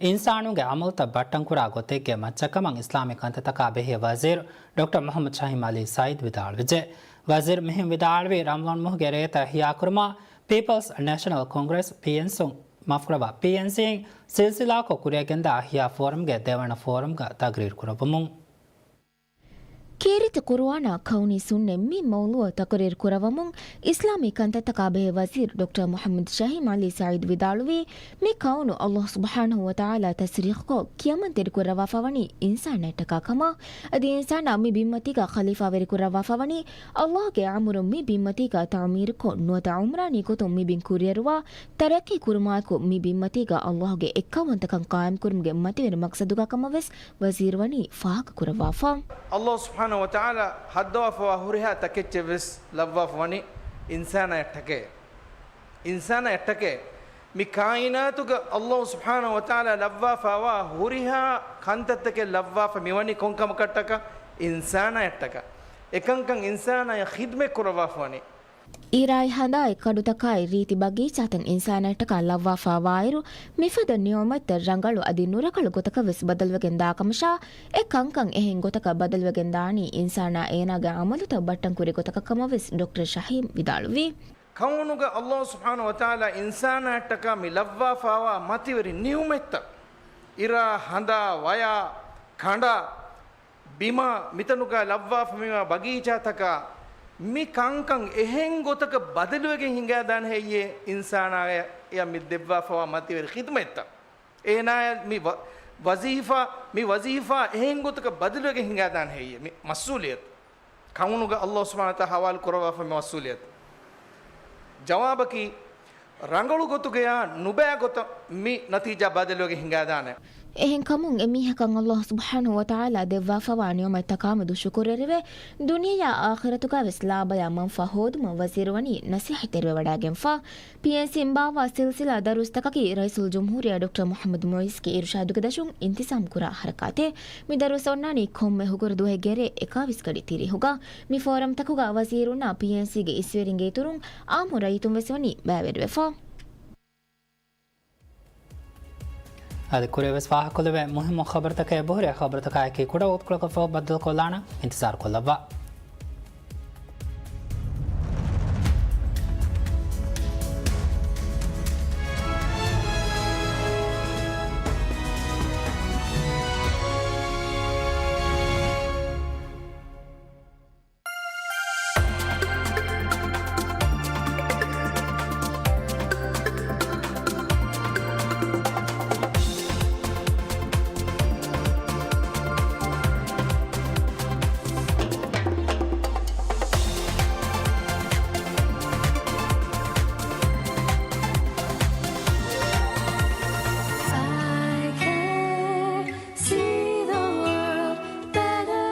އިންސާނުންގެ ޢަމަލުތައް ބައްޓަންކުރާ ގޮތެއްގެ މައްޗަށްކަމަށް އިސްލާމީ ކަންތައްތަކާ ބެހޭ ވަޒީރު ޑޮކްޓަރ މުޙައްމަދު ޝަހީމް ޢަލީ ސަޢީދު ވިދާޅުވެއްޖެ. ވަޒީރު މިހެން ވިދާޅުވީ، ރަމަޟާން މަހުގެ ރޭތައް އިޙްޔާކުރުމަށް ޕީޕަލްސް ނޭޝަނަލް ކޮންގްރެސް، ޕީއެންސީ، މާފުކުރައްވާ، ޕީއެންސީ އިން ސިލްސިލާކޮށް ކުރިއަށްގެންދާ އިޙްޔާ ފޯރަމްގެ ދެވަނަ ފޯރަމްގަ ތަގްރީރު ކުރައްވަމުން. ކީރިތި ޤުރުއާނާ ކައުނީ ސުންނަތް މި މައުޟޫޢަށް ތަޤްރީރު ކުރައްވަމުން، އިސްލާމީ ކަންތައްތަކާ ބެހޭ ވަޒީރު ޑޮކްޓަރ މުޙައްމަދު ޝަހީމް ޢަލީ ސަޢީދު ވިދާޅުވީ، މި ކައުނު ﷲ ސުބްޙާނަހޫ ވަތަޢާލާ ތަސްރީޙުކޮށް، ކިޔަމަންތެރިކުރައްވާފަ ވަނީ އިންސާނާއަށްޓަކާ ކަމަށް. އަދި އިންސާނާ މި ބިންމަތީގަ ޚަލީފާވެރިކުރައްވާފަ ވަނީ، ﷲ ގެ އަމުރުން މި ބިންމަތީގަ ތަޢުމީރުކޮށް، ނުވަތަ ޢުމްރާނީ ގޮތުން މި ބިން ކުރިއަރުވާ، ތަރައްޤީ ކުރުމާއެކު، މި ބިންމަތީގަ ﷲ ގެ އެއްކައުވަންތަކަން ޤާއިމްކުރުމުގެ މަތިވެރި މަޤްޞަދުގަ ކަމަށް ވެސް ވަޒީރު ވަނީ ފާހަގަކުރައްވާފަ. ﷲ ސުބްޙާނަހޫ ވަތަޢާލާ ހައްދަވާފަވާ ހުރިހާ ތަކެއްޗެއް ވެސް ލައްވާފަ ވަނީ އިންސާނާއަށްޓަކައި. އިންސާނާއަށްޓަކައި. މި ކާއިނާތުގަ ﷲ ސުބްޙާނަހޫ ވަތަޢާލާ ލައްވާފަވާ ހުރިހާ ކަންތައްތަކެއް ލައްވާފަ މިވަނީ ކޮން ކަމަކަށްޓަކައި؟ އިންސާނާއަށްޓަކައި. އެކަންކަން އިންސާނާއަށް ޚިދްމަތް ކުރައްވާފަ ވަނީ. އިރާއި ހަނދާއި ކަޑުތަކާއި ރީތި ބަގީޗާތައް އިންސާނާއަށްޓަކާ ލައްވާފަވާއިރު، މިފަދަ ނިޢުމަތްތައް ރަނގަޅު އަދި ނުރަނގަޅު ގޮތަކަށް ވެސް ބަދަލުވެގެން ދާކަމަށާ، އެ ކަންކަން އެހެން ގޮތަކަށް ބަދަލުވެގެން ދާނީ އިންސާނާ އޭނާގެ ޢަމަލުތައް ބައްޓަން ކުރި ގޮތަކަށް ކަމަށް ވެސް ޑޮކްޓަރ ޝަހީމް ވިދާޅުވި. ކައުނުގަ ﷲ ސުބްޙާނަހޫ ވަތަޢާލާ އިންސާނާއަށްޓަކާ މި ލައްވާފަވާ މަތިވެރި ނިޢުމަތްތައް، އިރާ، ހަނދާ، ވަޔާ، ކަނޑާ، ބިމާ، މިތަނުގަ ލައްވާފަ މިވާ ބަގީޗާތަކާ، މި ކަންކަން އެހެން ގޮތަކަށް ބަދަލުވެގެން ހިނގާދާނެ ހެއްޔޭ؟ އިންސާނާއަށް މި ދެއްވާފަވާ މަތިވެރި ޚިދުމަތްތައް، އޭނާއަށް މި ވަ-، ވަޒީފާ، މި ވަޒީފާ އެހެން ގޮތަކަށް ބަދަލުވެގެން ހިނގާދާނެ ހެއްޔޭ؟ މި މަސްއޫލިއްޔަތު. ކައުނުގަ ﷲ ސުބްޙާނަހޫ ވަތަޢާލާ ހަވާލު ކުރައްވާފަ މި މަސްއޫލިއްޔަތު. ޖަވާބަކީ، ރަނގަޅު ގޮތުގަޔާ ނުބައި ގޮތަށް މި ނަތީޖާ ބަދަލުވެގެން ހިނގާދާނެ. އެހެންކަމުން، އެމީހަކަށް ﷲ ސުބްޙާނަހޫ ވަތަޢާލާ ދެއްވާފަވާ ނިޢުމަތްތަކާމެދު ޝުކުރުވެރިވެ، ދުނިޔެޔާ އާޚިރަތުގަ ވެސް ލާބަޔާ މަންފާ ހޯދުމަށް ވަޒީރު ވަނީ ނަސޭހަތްތެރިވެވަޑައިގެންފަ. ޕީއެންސީ އިން ބާއްވާ ސިލްސިލާ ދަރުސްތަކަކީ ރައީސުލްޖުމްހޫރިއްޔާ ޑޮކްޓަރ މުޙައްމަދު މުޢިއްޒުގެ އިރުޝާދުގެ ދަށުން އިންތިޒާމް ކުރާ ހަރަކާތެއް. މި ދަރުސް އޮންނާނީ ކޮންމެ ހުގުރު ދުވަހެއްގެ ރޭ އެކާވީސް ގަޑި ތިރީހުގަ. މި ފޯރަމްތަކުގަ ވަޒީރުންނާ ޕީއެންސީގެ އިސްވެރިންގެ އިތުރުން އާއްމު ރައްޔިތުން ވެސް ވަނީ ބައިވެރިވެފަ. އަދި ކުރިއަށް ވެސް ފާހަގަކޮށްލެވޭ މުހިއްމު ޚަބަރުތަކާ އެބަހުރި ޚަބަރުތަކާއެކީ ކުޑަ ވަގުތުކޮޅަކަށްފަހު ބައްދަލުކޮށްލާނަން، އިންތިޒާރުކޮށްލައްވާ. I can see the world better.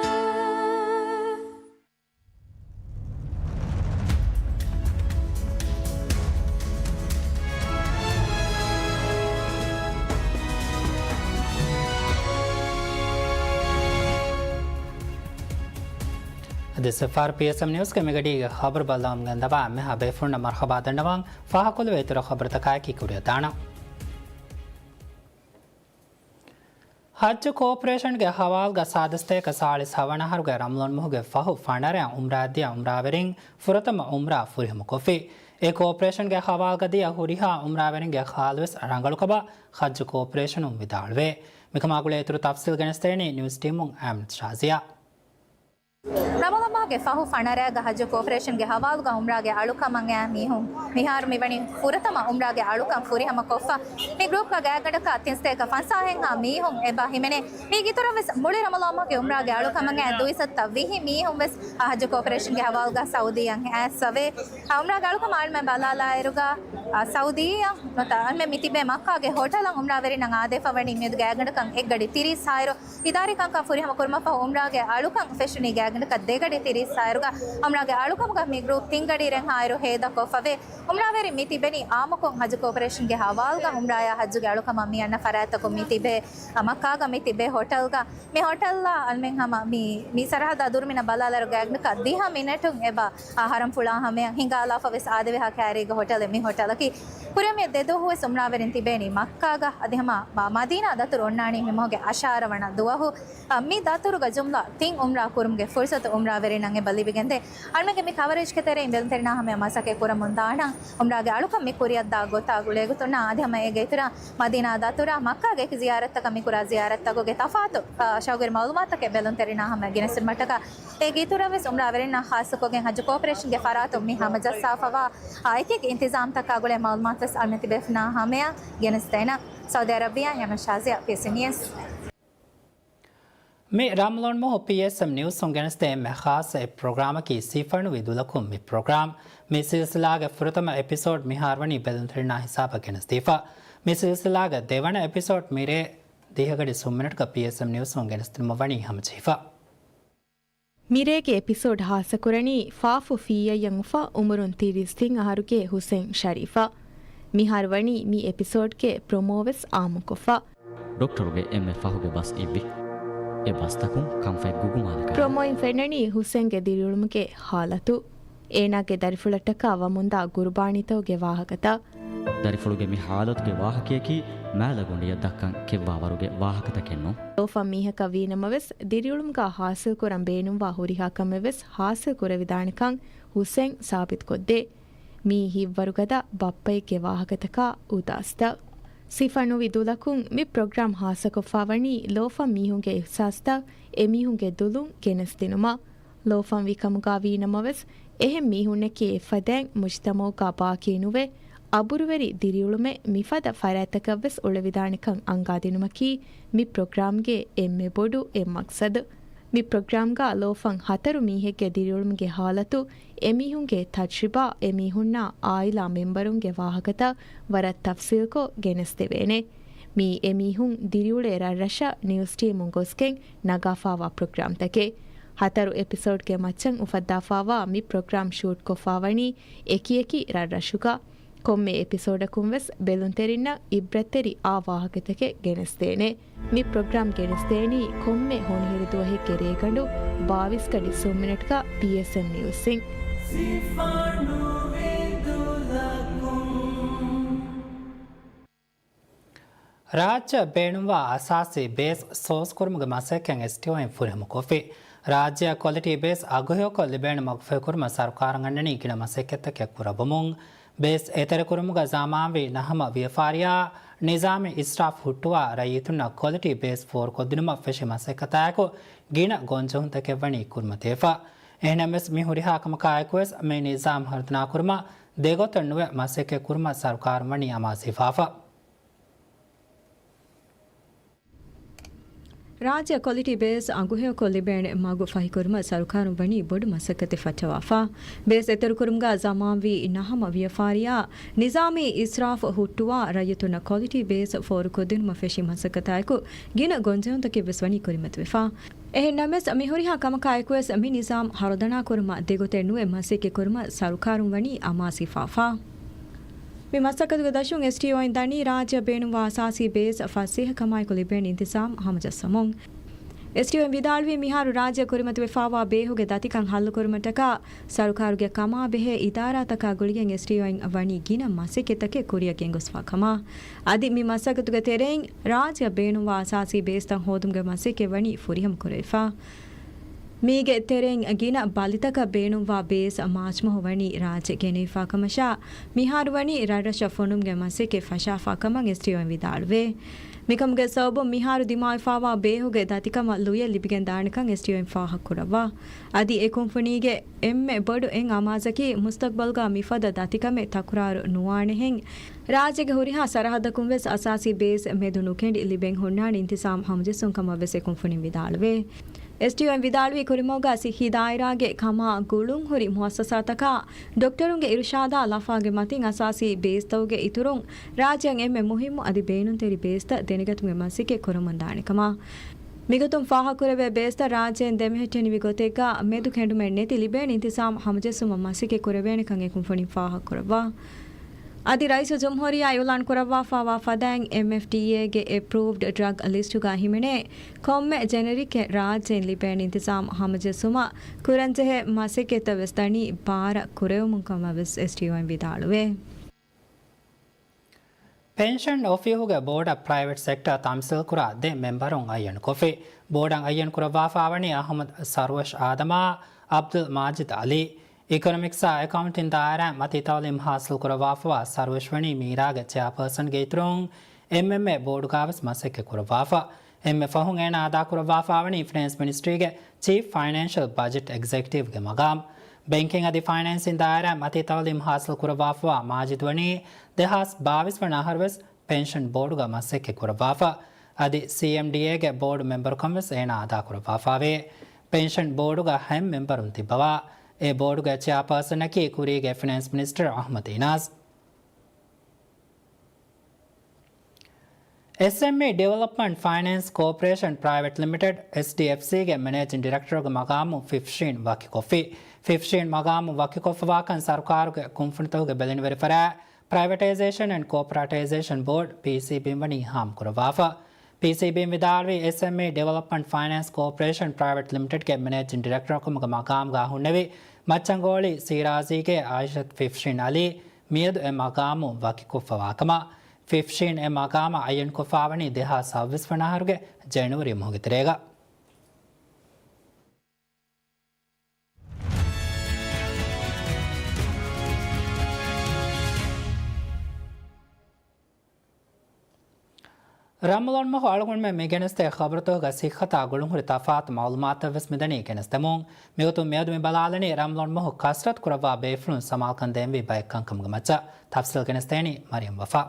އަދި ސެފާރް ޕީއެސްއެމް ނިއުސްގެ މިގަޑީގެ ޚަބަރު ބައްލަވަމުން ގެންދަވާ އެންމެހާ ބޭފުޅުންނަށް މަރުޙަބާ ދަންނަވަން. ފާހަގަކޮށްލެވޭ އިތުރު ޚަބަރުތަކާއެކީ ކުރިއަށް ދާނަން. ޙައްޖު ކޯޕަރޭޝަންގެ ހަވާލުގަ ސާދަ ސަތޭކަ ސާޅީސް ހަވަނަ އަހަރުގެ ރަމަޟާން މަހުގެ ފަހު ފަނަރައަށް ޢުމްރާއަށް ދިޔަ ޢުމްރާވެރިން ފުރަތަމަ ޢުމްރާ ފުރިހަމަކޮށްފި. އެ ކޯޕަރޭޝަންގެ ހަވާލުގަ ދިޔަ ހުރިހާ ޢުމްރާވެރިންގެ ޚާލުވެސް ރަނގަޅުކަމަށް ޙައްޖު ކޯޕަރޭޝަނުން ވިދާޅުވޭ. މިކަމާ ގުޅޭ އިތުރު ތަފްސީލް ގެނެސްދޭނީ ނިއުސް ޓީމުން އަހްމަދު ޝާޒިޔާ. ރަމަޟާން މަހު ގެ ފަހު ފަނަރައިގަ ހައްޖު ކޯޕަރޭޝަންގެ ހަވާލުގަ އުމްރާގެ އަޅުކަމަށް އައި މީހުން މިހާރު މިވަނީ ފުރަތަމަ އުމްރާގެ އަޅުކަން ފުރިހަމަ ކޮށްފަ. މި ގްރޫޕްގަ ގާތްގަނޑަކަށް ތިން ސަތޭކަ ފަންސާހެއްހާ މީހުން އެބަ ހިމެނޭ. މީގެ އިތުރަށް ވެސް މުޅި ރަމަޟާން މަހުގެ އުމްރާގެ އަޅުކަމަށް އައި ދުއިސައްތަ ވިހި މީހުން ވެސް ހައްޖު ކޯޕަރޭޝަންގެ ހަވާލުގަ ސައުދީއަށް އައިސްފަވޭ. އުމްރާގެ އަޅުކަމަށް އަޅުމެން ބަލާލާއިރުގަ، އަ، ސައުދީއަށް ނުވަތަ އަޅުމެން މި ތިބޭ މައްކާގެ ހޮޓަލަށް އުމްރާވެރިންނަށް އާދޭފަ ވަނީ މިއަދު ގާތްގަނޑަކަށް އެއްގަޑި ތިރީސް ހާއިރު. އިދާރީ ކަންކަން ފުރިހަމަ ކުރުމަށްފަހު އުމްރާގެ އަޅުކަން ފެށުނީ ގާތްގަނޑަކަށް ދެގަޑި ތިރީސް ހާއިރުގަ. އުމްރާގެ އަޅުކަމުގަ މި ގްރޫޕް ތިން ގަޑި ރެން ހާއިރު ހޭދަކޮށްފަވޭ. އުމްރާވެރިން މި ތިބެނީ އާއްމުކޮށް ހައްޖު ކޯޕަރޭޝަންގެ ހަވާލުގަ އުމްރާޔާ ހައްޖުގެ އަޅުކަމަށް މި އަންނަ ފަރާތްތަކުން މި ތިބޭ. އަ، މައްކާގަ މި ތިބޭ ހޮޓަލްގަ. މި ހޮޓަލްއާ އަޅުމެން ހަމަ މި، މި ސަރަހައްދާ ދުރުމިނަށް ބަލާލާއިރު ގާތްގަނޑަކަށް ދިހަ މިނެޓުން އެބަ، އަ، ހަރަމް ފުޅާ ހަމަޔަށް ހިނގާލާފަ ވެސް އާދެވޭހާ ކައިރީގެ ހޮޓަލެއް މި ހޮޓަލަކީ. ކުރިއަށް މި ދެ ދުވަހު ވެސް އުމްރާވެރިން ތިބޭނީ މައްކާގަ. އަދި ހަމަ މަ-، މަދީނާ ދަތުރު އޮންނާނީ މި މަހުގެ އަށާރަ ވަނަ ދުވަހު. އަ، މި ދަތުރުގަ ޖުމްލަ ތިން އުމްރާ ކުރުމުގެ ފުރުސަތު އުމްރާވެރިންނަށް އެބަ ލިބިގެންދޭ. އަޅުމެންގެ މި ކަވަރޭޖްގެ ތެރެއިން ބެލުންތެރިންނާ ހަމަޔަށް މަސައްކަތް ކުރަމުން ދާނަން. އުމްރާގެ އަޅުކަން މި ކުރިއަށްދާ ގޮތާ ގުޅޭގޮތުންނާ އަދި ހަމަ އޭގެ އިތުރަށް މަދީނާ ދަތުރަށް މައްކާގެ އެކި ޒިޔާރަތްތަކަށް މި ކުރާ ޒިޔާރަތްތަކުގެ ތަފާތު، އަ، ޝައުގުވެރި މައުލޫމާތަކެއް ބެލުންތެރިންނާ ހަމަޔަށް ގެނެސްދިނުމަށްޓަކާ އޭގެ އިތުރަށް ވެސް އުމްރާވެރިންނަށް ޚާއްޞަކޮށްގެން ހައްޖު ކޯޕަރޭޝަންގެ ފަރާތުން މި ހަމަޖައްސާފަވާ، އާ، އެކިއެކި އިންތިޒާމްތަކާ ގުޅޭ މައުލޫމާތު ވެސް އަޅުމެން ތިބޭފުންނާ ހަމަޔަށް ގެނެސްދޭނަން. ސައުދީ އަރަބިއާ، ޔަމަން ޝާޒިޔާ، ޕީއެސް ނިއުސް. މި ރަމަޟާން މަހު ޕީއެސްއެމް ނިއުސުން ގެނެސްދޭ އެންމެ ޚާއްޞަ އެއް ޕްރޮގްރާމަކީ ސިފަނުވި ދުލަކުން. މި ޕްރޮގްރާމް މި ސިލްސިލާގެ ފުރަތަމަ އެޕިސޯޑް މިހާރުވަނީ ބެލުންތެރިންނާ ހިސާބަށް ގެނެސްދީފަ. މި ސިލްސިލާގެ ދެވަނަ އެޕިސޯޑް މިރޭ ދިހަގަޑި ސުން މިނެޓްގަ ޕީއެސްއެމް ނިއުސުން ގެނެސްދިނުމަށް ވަނީ ހަމަޖެހިފަ. މިރޭގެ އެޕިސޯޑް ހާއްސަކުރަނީ ފާފު ފީއައްޔަށް އުފާ އުމުރުން ތިރީސް ތިން އަހަރުގެ ހުސެން ޝަރީފަށް. މިހާރު ވަނީ މި އެޕިސޯޑްގެ ޕްރޮމޯ ވެސް އާއްމުކޮށްފަ. ޑޮކްޓަރުގެ އެންމެ ފަހުގެ ބަސް އިއްވި. އެ ބަސްތަކުން ކަންފަތް ގުގުމާލިކަށް. ޕްރޮމޯއިން ފެންނަނީ ހުސެންގެ ދިރިއުޅުމުގެ ހާލަތު. އޭނާގެ ދަރިފުޅަށްޓަކާ ވަމުންދާ ގުރުބާނީތަކުގެ ވާހަކަތައް. ދަރިފުޅުގެ މި ހާލަތުގެ ވާހަކަޔަކީ މާލެ ގޮނޑިއަށް ދައްކަން ކެތްވާވަރުގެ ވާހަކަތަކެއްނޫން. ލޯފަން މީހަކަށް ވީނަމަވެސް، ދިރިއުޅުމުގަ ހާސިލްކުރަން ބޭނުންވާ ހުރިހާ ކަމެއްވެސް ހާސިލް ކުރެވިދާނެކަން ހުސެން ސާބިތުކޮށްދޭ. މީ ހިތްވަރުގަދަ ބައްޕައެއްގެ ވާހަކަތަކާ އުދާސްތައް. ސިފަނުވި ދުލަކުން މި ޕްރޮގްރާމް ހާއްސަކޮށްފާވަނީ ލޯފަން މީހުންގެ އިޙްސާސްތައް އެމީހުންގެ ދުލުން ގެނެސްދިނުމަށް. ލޯފަން ވިކަމުގަ ވީނަމަވެސް، އެހެން މީހުންނެކޭ އެއްފަދައިން މުޖްތަމަޢުގަ ބާކީ ނުވެ، އަބުރުވެރި ދިރިއުޅުމެއް މިފަދަ ފަރާތްތަކަށްވެސް އުޅެވިދާނެކަން އަންގާދިނުމަކީ މި ޕްރޮގްރާމްގެ އެންމެ ބޮޑު އެއް މަޤްޞަދު. މި ޕްރޮގްރާމްގަ ލޯފަން ހަތަރު މީހެއްގެ ދިރިއުޅުމުގެ ހާލަތު، އެމީހުންގެ ތަޖްރިބާ، އެމީހުންނާ އާއިލާ މެމްބަރުންގެ ވާހަކަތައް ވަރަށް ތަފްސީލްކޮށް ގެނެސްދެވޭނެ. މީ އެމީހުން ދިރިއުޅޭ ރަށްރަށަށް ނިއުސް ޓީމުން ގޮސްގެން ނަގާފާވާ ޕްރޮގްރާމްތަކެއް. ހަތަރު އެޕިސޯޑްގެ މައްޗަށް އުފައްދާފާވާ މި ޕްރޮގްރާމް ޝޫޓްކޮށްފާވަނީ އެކިއެކި ރަށްރަށުގަ. ކޮންމެ އެޕިސޯޑަކުން ވެސް ބެލުންތެރިންނަށް އިބްރަތްތެރި އާ ވާހަކަތަކެއް ގެނެސްދޭނެ. މި ޕްރޮގްރާމް ގެނެސްދޭނީ ކޮންމެ ހޮނިހިރު ދުވަހެއްގެ ރޭގަނޑު ބާވީސް ގަޑި ސުން މިނެޓްގަ ޕީއެސްއެމް ނިއުސްއިން. ރާއްޖެ ބޭނުންވާ އަސާސީ ބޭސް ސޯސްކުރުމުގެ މަސައްކަތް އެސްޓީއޯއިން ފުރިހަމަކޮށްފި. ރާއްޖެއަށް ކޮލިޓީ ބޭސް އަގުހެޔޮކޮށް ލިބޭނެ މަގުފަހިކުރުމަށް ސަރުކާރުން އަންނަނީ ގިނަ މަސައްކަތްތަކެއް ކުރައްވަމުން. ބޭސް އެތެރެކުރުމުގަ ޒަމާންވީ ނަހަމަ ވިޔަފާރިއާ ނިޒާމީ އިސްރާފް ހުއްޓުވާ ރައްޔިތުންނަށް ކޮލިޓީ ބޭސް ފޯރުކޮށްދިނުމަށް ފެށި މަސައްކަތާއެކު ގިނަ ގޮންޖެހުންތަކެއް ވަނީ ކުރިމަތިވެފަ. އެހެންނަމަވެސް މި ހުރިހާ ކަމަކާއެކުވެސް މި ނިޒާމް ހަރުދަނާކުރުމަށް ދެގޮތަށް ނުވެ މަސައްކަތް ކުރުމަށް ސަރުކާރުން ވަނީ އަމާޒުވެފަ. ރާއްޖެ ކޮލިޓީ ބޭސް އަގުހެޔޮކޮށް ލިބޭނެ މަގު ފަހިކުރުމަށް ސަރުކާރުން ވަނީ ބޮޑު މަސައްކަތެއް ފައްޓަވާފަ. ބޭސް އެތެރެކުރުމުގަ ޒަމާންވީ ނަހަމަ ވިޔަފާރިއާ ނިޒާމީ އިސްރާފް ހުއްޓުވާ ރައްޔިތުންނަށް ކޮލިޓީ ބޭސް ފޯރުކޮށްދިނުމަށް ފެށި މަސައްކަތާއެކު ގިނަ ގޮންޖެހުންތަކެއްވެސް ވަނީ ކުރިމަތިވެފަ. އެހެންނަމަވެސް، މި ހުރިހާ ކަމަކާއެކުވެސް މި ނިޒާމް ހަރުދަނާކުރުމަށް ދެގޮތެއް ނުވެ މަސައްކަތް ކުރުމަށް ސަރުކާރުން ވަނީ އަމާޒުވެފަ. މި މަސައްކަތުގެ ދަށުން އެސްޓީއޯއިން ދަނީ ރާއްޖެއަށް ބޭނުންވާ އަސާސީ ބޭސް ފަސޭހަކަމާއެކު ލިބޭނެ އިންތިޒާމް ހަމަޖައްސަމުން. އެސްޓީއޯއިން ވިދާޅުވީ މިހާރު ރާއްޖެއަށް ކުރިމަތިވެފާވާ ބޭހުގެ ދަތިކަން ހައްލުކުރުމަށްޓަކާ ސަރުކާރުގެ ކަމާބެހޭ އިދާރާތަކާ ގުޅިގެން އެސްޓީއޯއިން ވަނީ ގިނަ މަސައްކަތްތަކެއް ކުރިއަށް ގެންގޮސްފާ ކަމަށް. އަދި މި މަސައްކަތުގެ ތެރެއިން ރާއްޖެއަށް ބޭނުންވާ އަސާސީ ބޭސްތައް ހޯދުމުގެ މަސައްކަތް ވަނީ ފުރިހަމަ ކުރެވިފަ. މީގެ ތެރެއިން ގިނަ ބަލިތަކަށް ބޭނުންވާ ބޭސް މާޗްމަހު ވަނީ ރާއްޖެ ގެނެވިފާ ކަމަށާ، މިހާރު ވަނީ ރަށްރަށަށް ފޮނުމުގެ މަސައްކަތް ފަށާފާ ކަމަށް އެސްޑީއޯއިން ވިދާޅުވޭ. މިކަމުގެ ސަބަބުން މިހާރު ދިމާވެފާވާ ބޭހުގެ ދަތިކަމަށް ލުޔެއް ލިބިގެން ދާނެކަން އެސްޑީއޯއިން ފާހަގަކުރައްވާ. އަދި އެ ކުންފުނީގެ އެންމެ ބޮޑު އެއް އަމާޒަކީ މުސްތަގްބަލްގަ މިފަދަ ދަތިކަމެއް ތަކުރާރު ނުވާނެހެން، ރާއްޖޭގެ ހުރިހާ ސަރަހައްދަކުން ވެސް އަސާސީ ބޭސް މެދު ނުކެނޑި ލިބެން ހުންނާނެ އިންތިޒާމް ހަމަޖެއްސުން ކަމަށް ވެސް އެ ކުންފުނިން ވިދާޅުވޭ. އެސްޑީއޯއިން ވިދާޅުވީ ކުރިމަގުގަ ސިއްހީ ދާއިރާގެ ކަމާ ގުޅުން ހުރި މުއައްސަސާތަކާ ޑޮކްޓަރުންގެ އިރުޝާދާ ލަފާގެ މަތިން އަސާސީ ބޭސްތަކުގެ އިތުރުން ރާއްޖޭގެ އެންމެ މުހިއްމު އަދި ބޭނުންތެރި ބޭސްތައް ދެނެގަތުމުގެ މަސައްކަތް ކުރަމުން ދާނެ ކަމަށް. މިގޮތުން ފާހަގަކުރެވޭ ބޭސްތައް ރާއްޖޭން ދެމެހެއްޓެނިވި ގޮތެއްގަ މެދު ކެނޑުމެއް ނެތި ލިބޭނެ އިންތިޒާމް ހަމަޖެއްސުމަށް މަސައްކަތް ކުރެވޭނެކަން އެ ކުންފުނިން ފާހަގަކުރައްވާ. އަދި ރައީސުލްޖުމްހޫރިއްޔާ އިއުލާން ކުރައްވާފާވާ ފަދައިން އެމްއެފްޑީއޭގެ އެޕްރޫވްޑް ޑްރަގް ލިސްޓުގަ ހިމެނޭ ކޮންމެ ޖެނެރިކެއް ރާއްޖޭން ލިބޭނެ އިންތިޒާމް ހަމަޖެއްސުމަށް ކުރަންޖެހޭ މަސައްކަތްތައް ވެސް ދަނީ ބާރަށް ކުރެވެމުން ކަމަށް ވެސް އެސްޑީއޯއިން ވިދާޅުވޭ. ޕެންޝަން އޮފީހުގެ ބޯޑަށް ޕްރައިވެޓް ސެކްޓަރ ތަމްސީލްކުރާ ދެ މެމްބަރުން އައްޔަންކޮށްފި. ބޯޑަށް އައްޔަންކުރައްވާފާވަނީ އަޙްމަދު ސަރުވަޝް އާދަމާ، އަބްދުލް މާޖިދު އަލީ. އިކޮނޮމިކްސްއާ އެކައުންޓިން ދާއިރާއިން މަތީ ތައުލީމް ހާސިލްކުރައްވާފަވާ ސަރުވަޝް ވަނީ މީރާގެ ޗެއާޕާސަންގެ އިތުރުން އެމްއެމްއޭ ބޯޑުގާވެސް މަސައްކަތް ކުރައްވާފަ. އެންމެ ފަހުން އޭނާ އަދާކުރައްވާފާވަނީ ފިނޭންސް މިނިސްޓްރީގެ ޗީފް ފައިނޭންޝަލް ބަޖެޓް އެގްޒެކެޓިވްގެ މަގާމް. ބޭންކިން އަދި ފައިނޭންސިން ދާއިރާއިން މަތީ ތައުލީމް ހާސިލް ކުރައްވާފަވާ މާޖިދު ވަނީ ދެހާސް ބާވީސް ވަނަ އަހަރުވެސް ޕެންޝަން ބޯޑުގަ މަސައްކަތް ކުރައްވާފަ. އަދި ސީއެމްޑީއޭގެ ބޯޑު މެމްބަރުކަން ވެސް އޭނާ އަދާކުރައްވާފާވޭ. ޕެންޝަން ބޯޑުގަ ހަތް މެމްބަރުން ތިއްބަވާ، އެ ބޯޑުގެ ޗެއާޕާސަނަކީ ކުރީގެ ފިނޭންސް މިނިސްޓަރ އަޙްމަދު އިނާސް. އެސްއެމްއީ ޑިވެލޮޕްމަންޓް ފައިނޭންސް ކޯޕަރޭޝަން ޕްރައިވެޓް ލިމިޓެޑް، އެސްޑީއެފްސީގެ މެނޭޖިން ޑިރެކްޓަރުގެ މަގާމު ފިފްޝީން ވަކިކޮށްފި. ފިފްޝީން މަގާމު ވަކިކޮށްފަވާކަން ސަރުކާރުގެ ކުންފުނިތަކުގެ ބެލެނިވެރިފަރާތް ޕްރައިވެޓައިޒޭޝަން އެންޑް ކޯޕަރަޓައިޒޭޝަން ބޯޑް، ޕީސީބީން ވަނީ ހާމަކުރައްވާފަ. ޕީސީބީން ވިދާޅުވީ، އެސްއެމްއީ ޑިވެލޮޕްމަންޓް ފައިނޭންސް ކޯޕަރޭޝަން ޕްރައިވެޓް ލިމިޓެޑްގެ މެނޭޖިން ޑިރެކްޓަރު ކަމުގެ މަގާމުގަ ހުންނެވި މައްޗަންގޯޅި ސީރާޒީގެ އާއިޝަތު ފިފްޝީން އަލީ މިއަދު އެ މަގާމު ވަކިކޮށްފަވާކަމަށް. ފިފްޝީން އެ މަގާމަށް އައްޔަންކޮށްފާވަނީ ދެހާސް ސައްބީސް ވަނަ އަހަރުގެ ޖެނުއަރީ މަހުގެ ތެރޭގަ. ރަމަޟާން މަހު އަޅުގަނޑުމެން މި ގެނެސްދޭ ޚަބަރުތަކުގަ ސިއްހަތާ ގުޅުންހުރި ތަފާތު މަޢުލޫމާތެއް ވެސް މިދަނީ ގެނެސްދެމުން. މިގޮތުން މިއަދު މި ބަލާލަނީ ރަމަޟާން މަހު ކަސްރަތު ކުރައްވާ ބޭފުޅުން ސަމާލުކަން ދޭންވީ ބައެއް ކަންކަމުގެ މައްޗަށް. ތަފްސީލް ގެނެސްދޭނީ މަރިޔަމް ވަފާ.